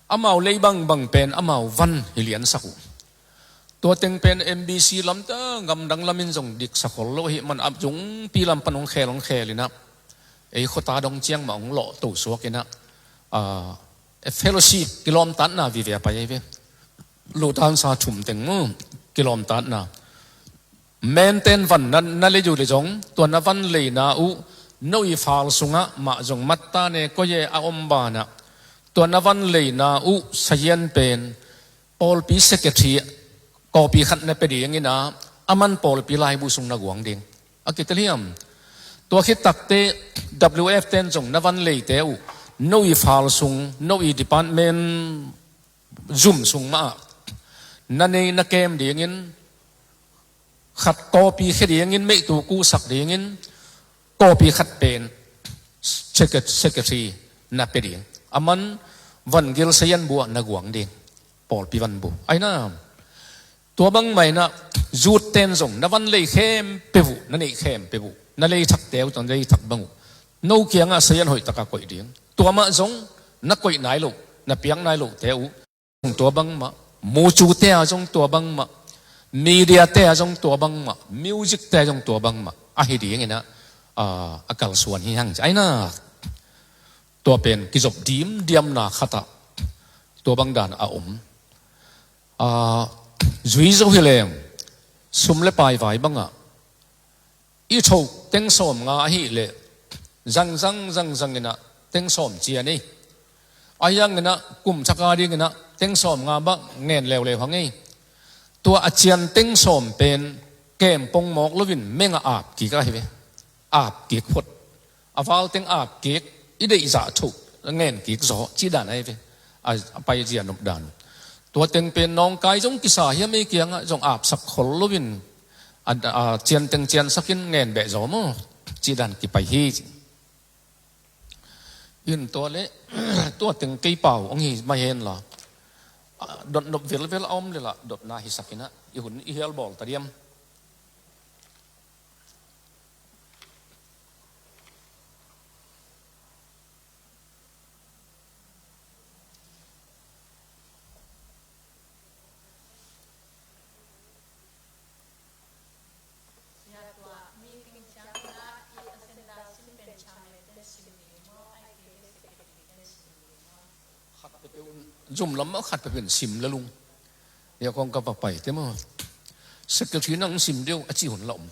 amau lei bangbang pen amau van hi liansak uh. Tua teng pen M B C lam ta, gamdang lamin zong diksa khol lo ahih man, a zungpi lam pan hong khel, hong khel inah, ei khuata dong ciang mah hong lawh to suak inah, ah, fellowship kilawmtatna vive a pai ahi ve. Lutansa thum teng mu kilawmtatna. Menten van na, na lei uh leh zong, tua na van leina uh, no i fal sungah mah zong mattane koye a om banah, tua na van leina uh sahian pen pawlpi secretary copy khat na pia ding inah, aman pawlpi laibu sung na guang ding. A kitel hiam? Tua khit takteh W F ten zong na van leite uh, no i fal sung, no i department zum sung mah ah na nei na kem dingin, khat copy khia dingin, meihtu kuhsak dingin, copy khat pen secret-, secretary na pia ding. Aman van gil sahian bu ah na guang ding. Pawlpi van bu. Ahi na, tua bangmah inah, youth ten zong na van lei khempeuh uh, na neih khempeuh uh, na lei thakte uh, na lei thak bang uh, no kiangah sahian hoih takah koih ding. Tua mah zong na koih nai loh, na piak nai lohte uh, tua bangmah, mucute ah zong tua bangmah, mediate ah zong tua bangmah, musicte ah zong tua bangmah ahi ding inah, ah, a kalsuan hi hang ci. Ahi na, tua pen kizop dimdiamna khatah tua bang dan a om. Ah, zui zo hi leng, sum le pai vai bangah i thoh teng sawmnga ahih leh zangzang zangzang inah teng sawm cian ei. Ahi hang inah kum thak a ding inah teng sawmnga bang ngen leuleu hang ei. Tua a cian teng sawm pen kem pong mawk loin mengah ap kik ahi ve. Ap kik phot. A val teng ap kik, i deihzah thoh ngen kik zaw cih dan ahi ve. A, a paizia nop dan. Tua teng pen nawngkai zong kisa hiam, ei kiangah zong apsak khol loin, a, a, cianteng ciansakin ngen beh zaw maw cih dan kipai hi. In tua leh, tua teng kei pau hong hi mah hen la, a, dotnop velvel a om leh lah dotna hisak inah, i hun i hial bawl ta diam. Khat peuh, zum lam mah khat peuh pen sim le lung. Ia kong ka va pai te maw. Secretary nang sim deuh a cih hun la om.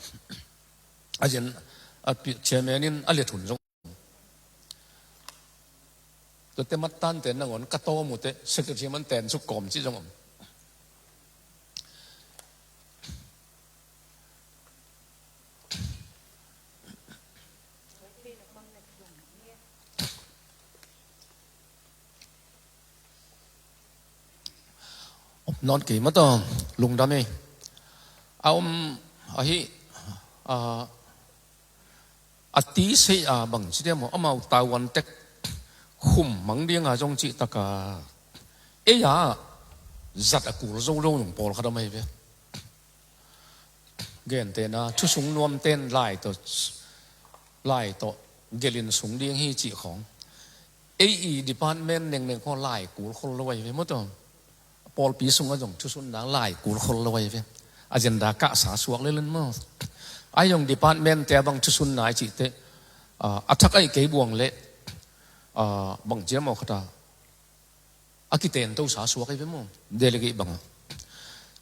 A zen a pi-, chairman in a let hun zong. Tuate mattante nangawn ka tawm uh teh, secretary man ten suk kawm cih zong om. Om nawn kei mah tawh, lungdam ei. A om ahi, a, a ti sei a bang ci diam maw, amau Taiwan tek khum mang dinga zong cih taka, ei a zat a kul zo lo nung pawlkhat om ahi ve. Gentehna, thusung nuamten lai tawh, lai tawh gelin sung ding hi cih khawng. Ei i department nengneng khaw lai kul khol lo ahi ve maw tawh. pawlpi sungah zong thusunna lai kul khol lo ahi ve. Agenda kahsa suak lel in maw. Ahi zong department te a bang thusunna i cihte, ah, a thak ahi kei buang leh, ah, bang ciam aw khata a kiten tosa suak ahi ve maw. Delegate bangah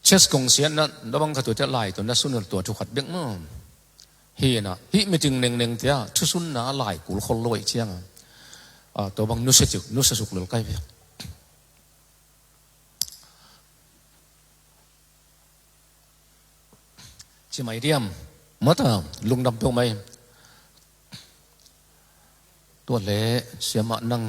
church kongsiatna na bang khat uh te lai tawh na sunel tua thu khat bek maw. Hi na, hih meeting nengneng te ah thusunna lai kul khol lo ahi ciangah, ah, tua bang nusia suk, nusia suk lel kai ve. Ci mai diam, mata lungdam peuh mai. Tua leh siamah nang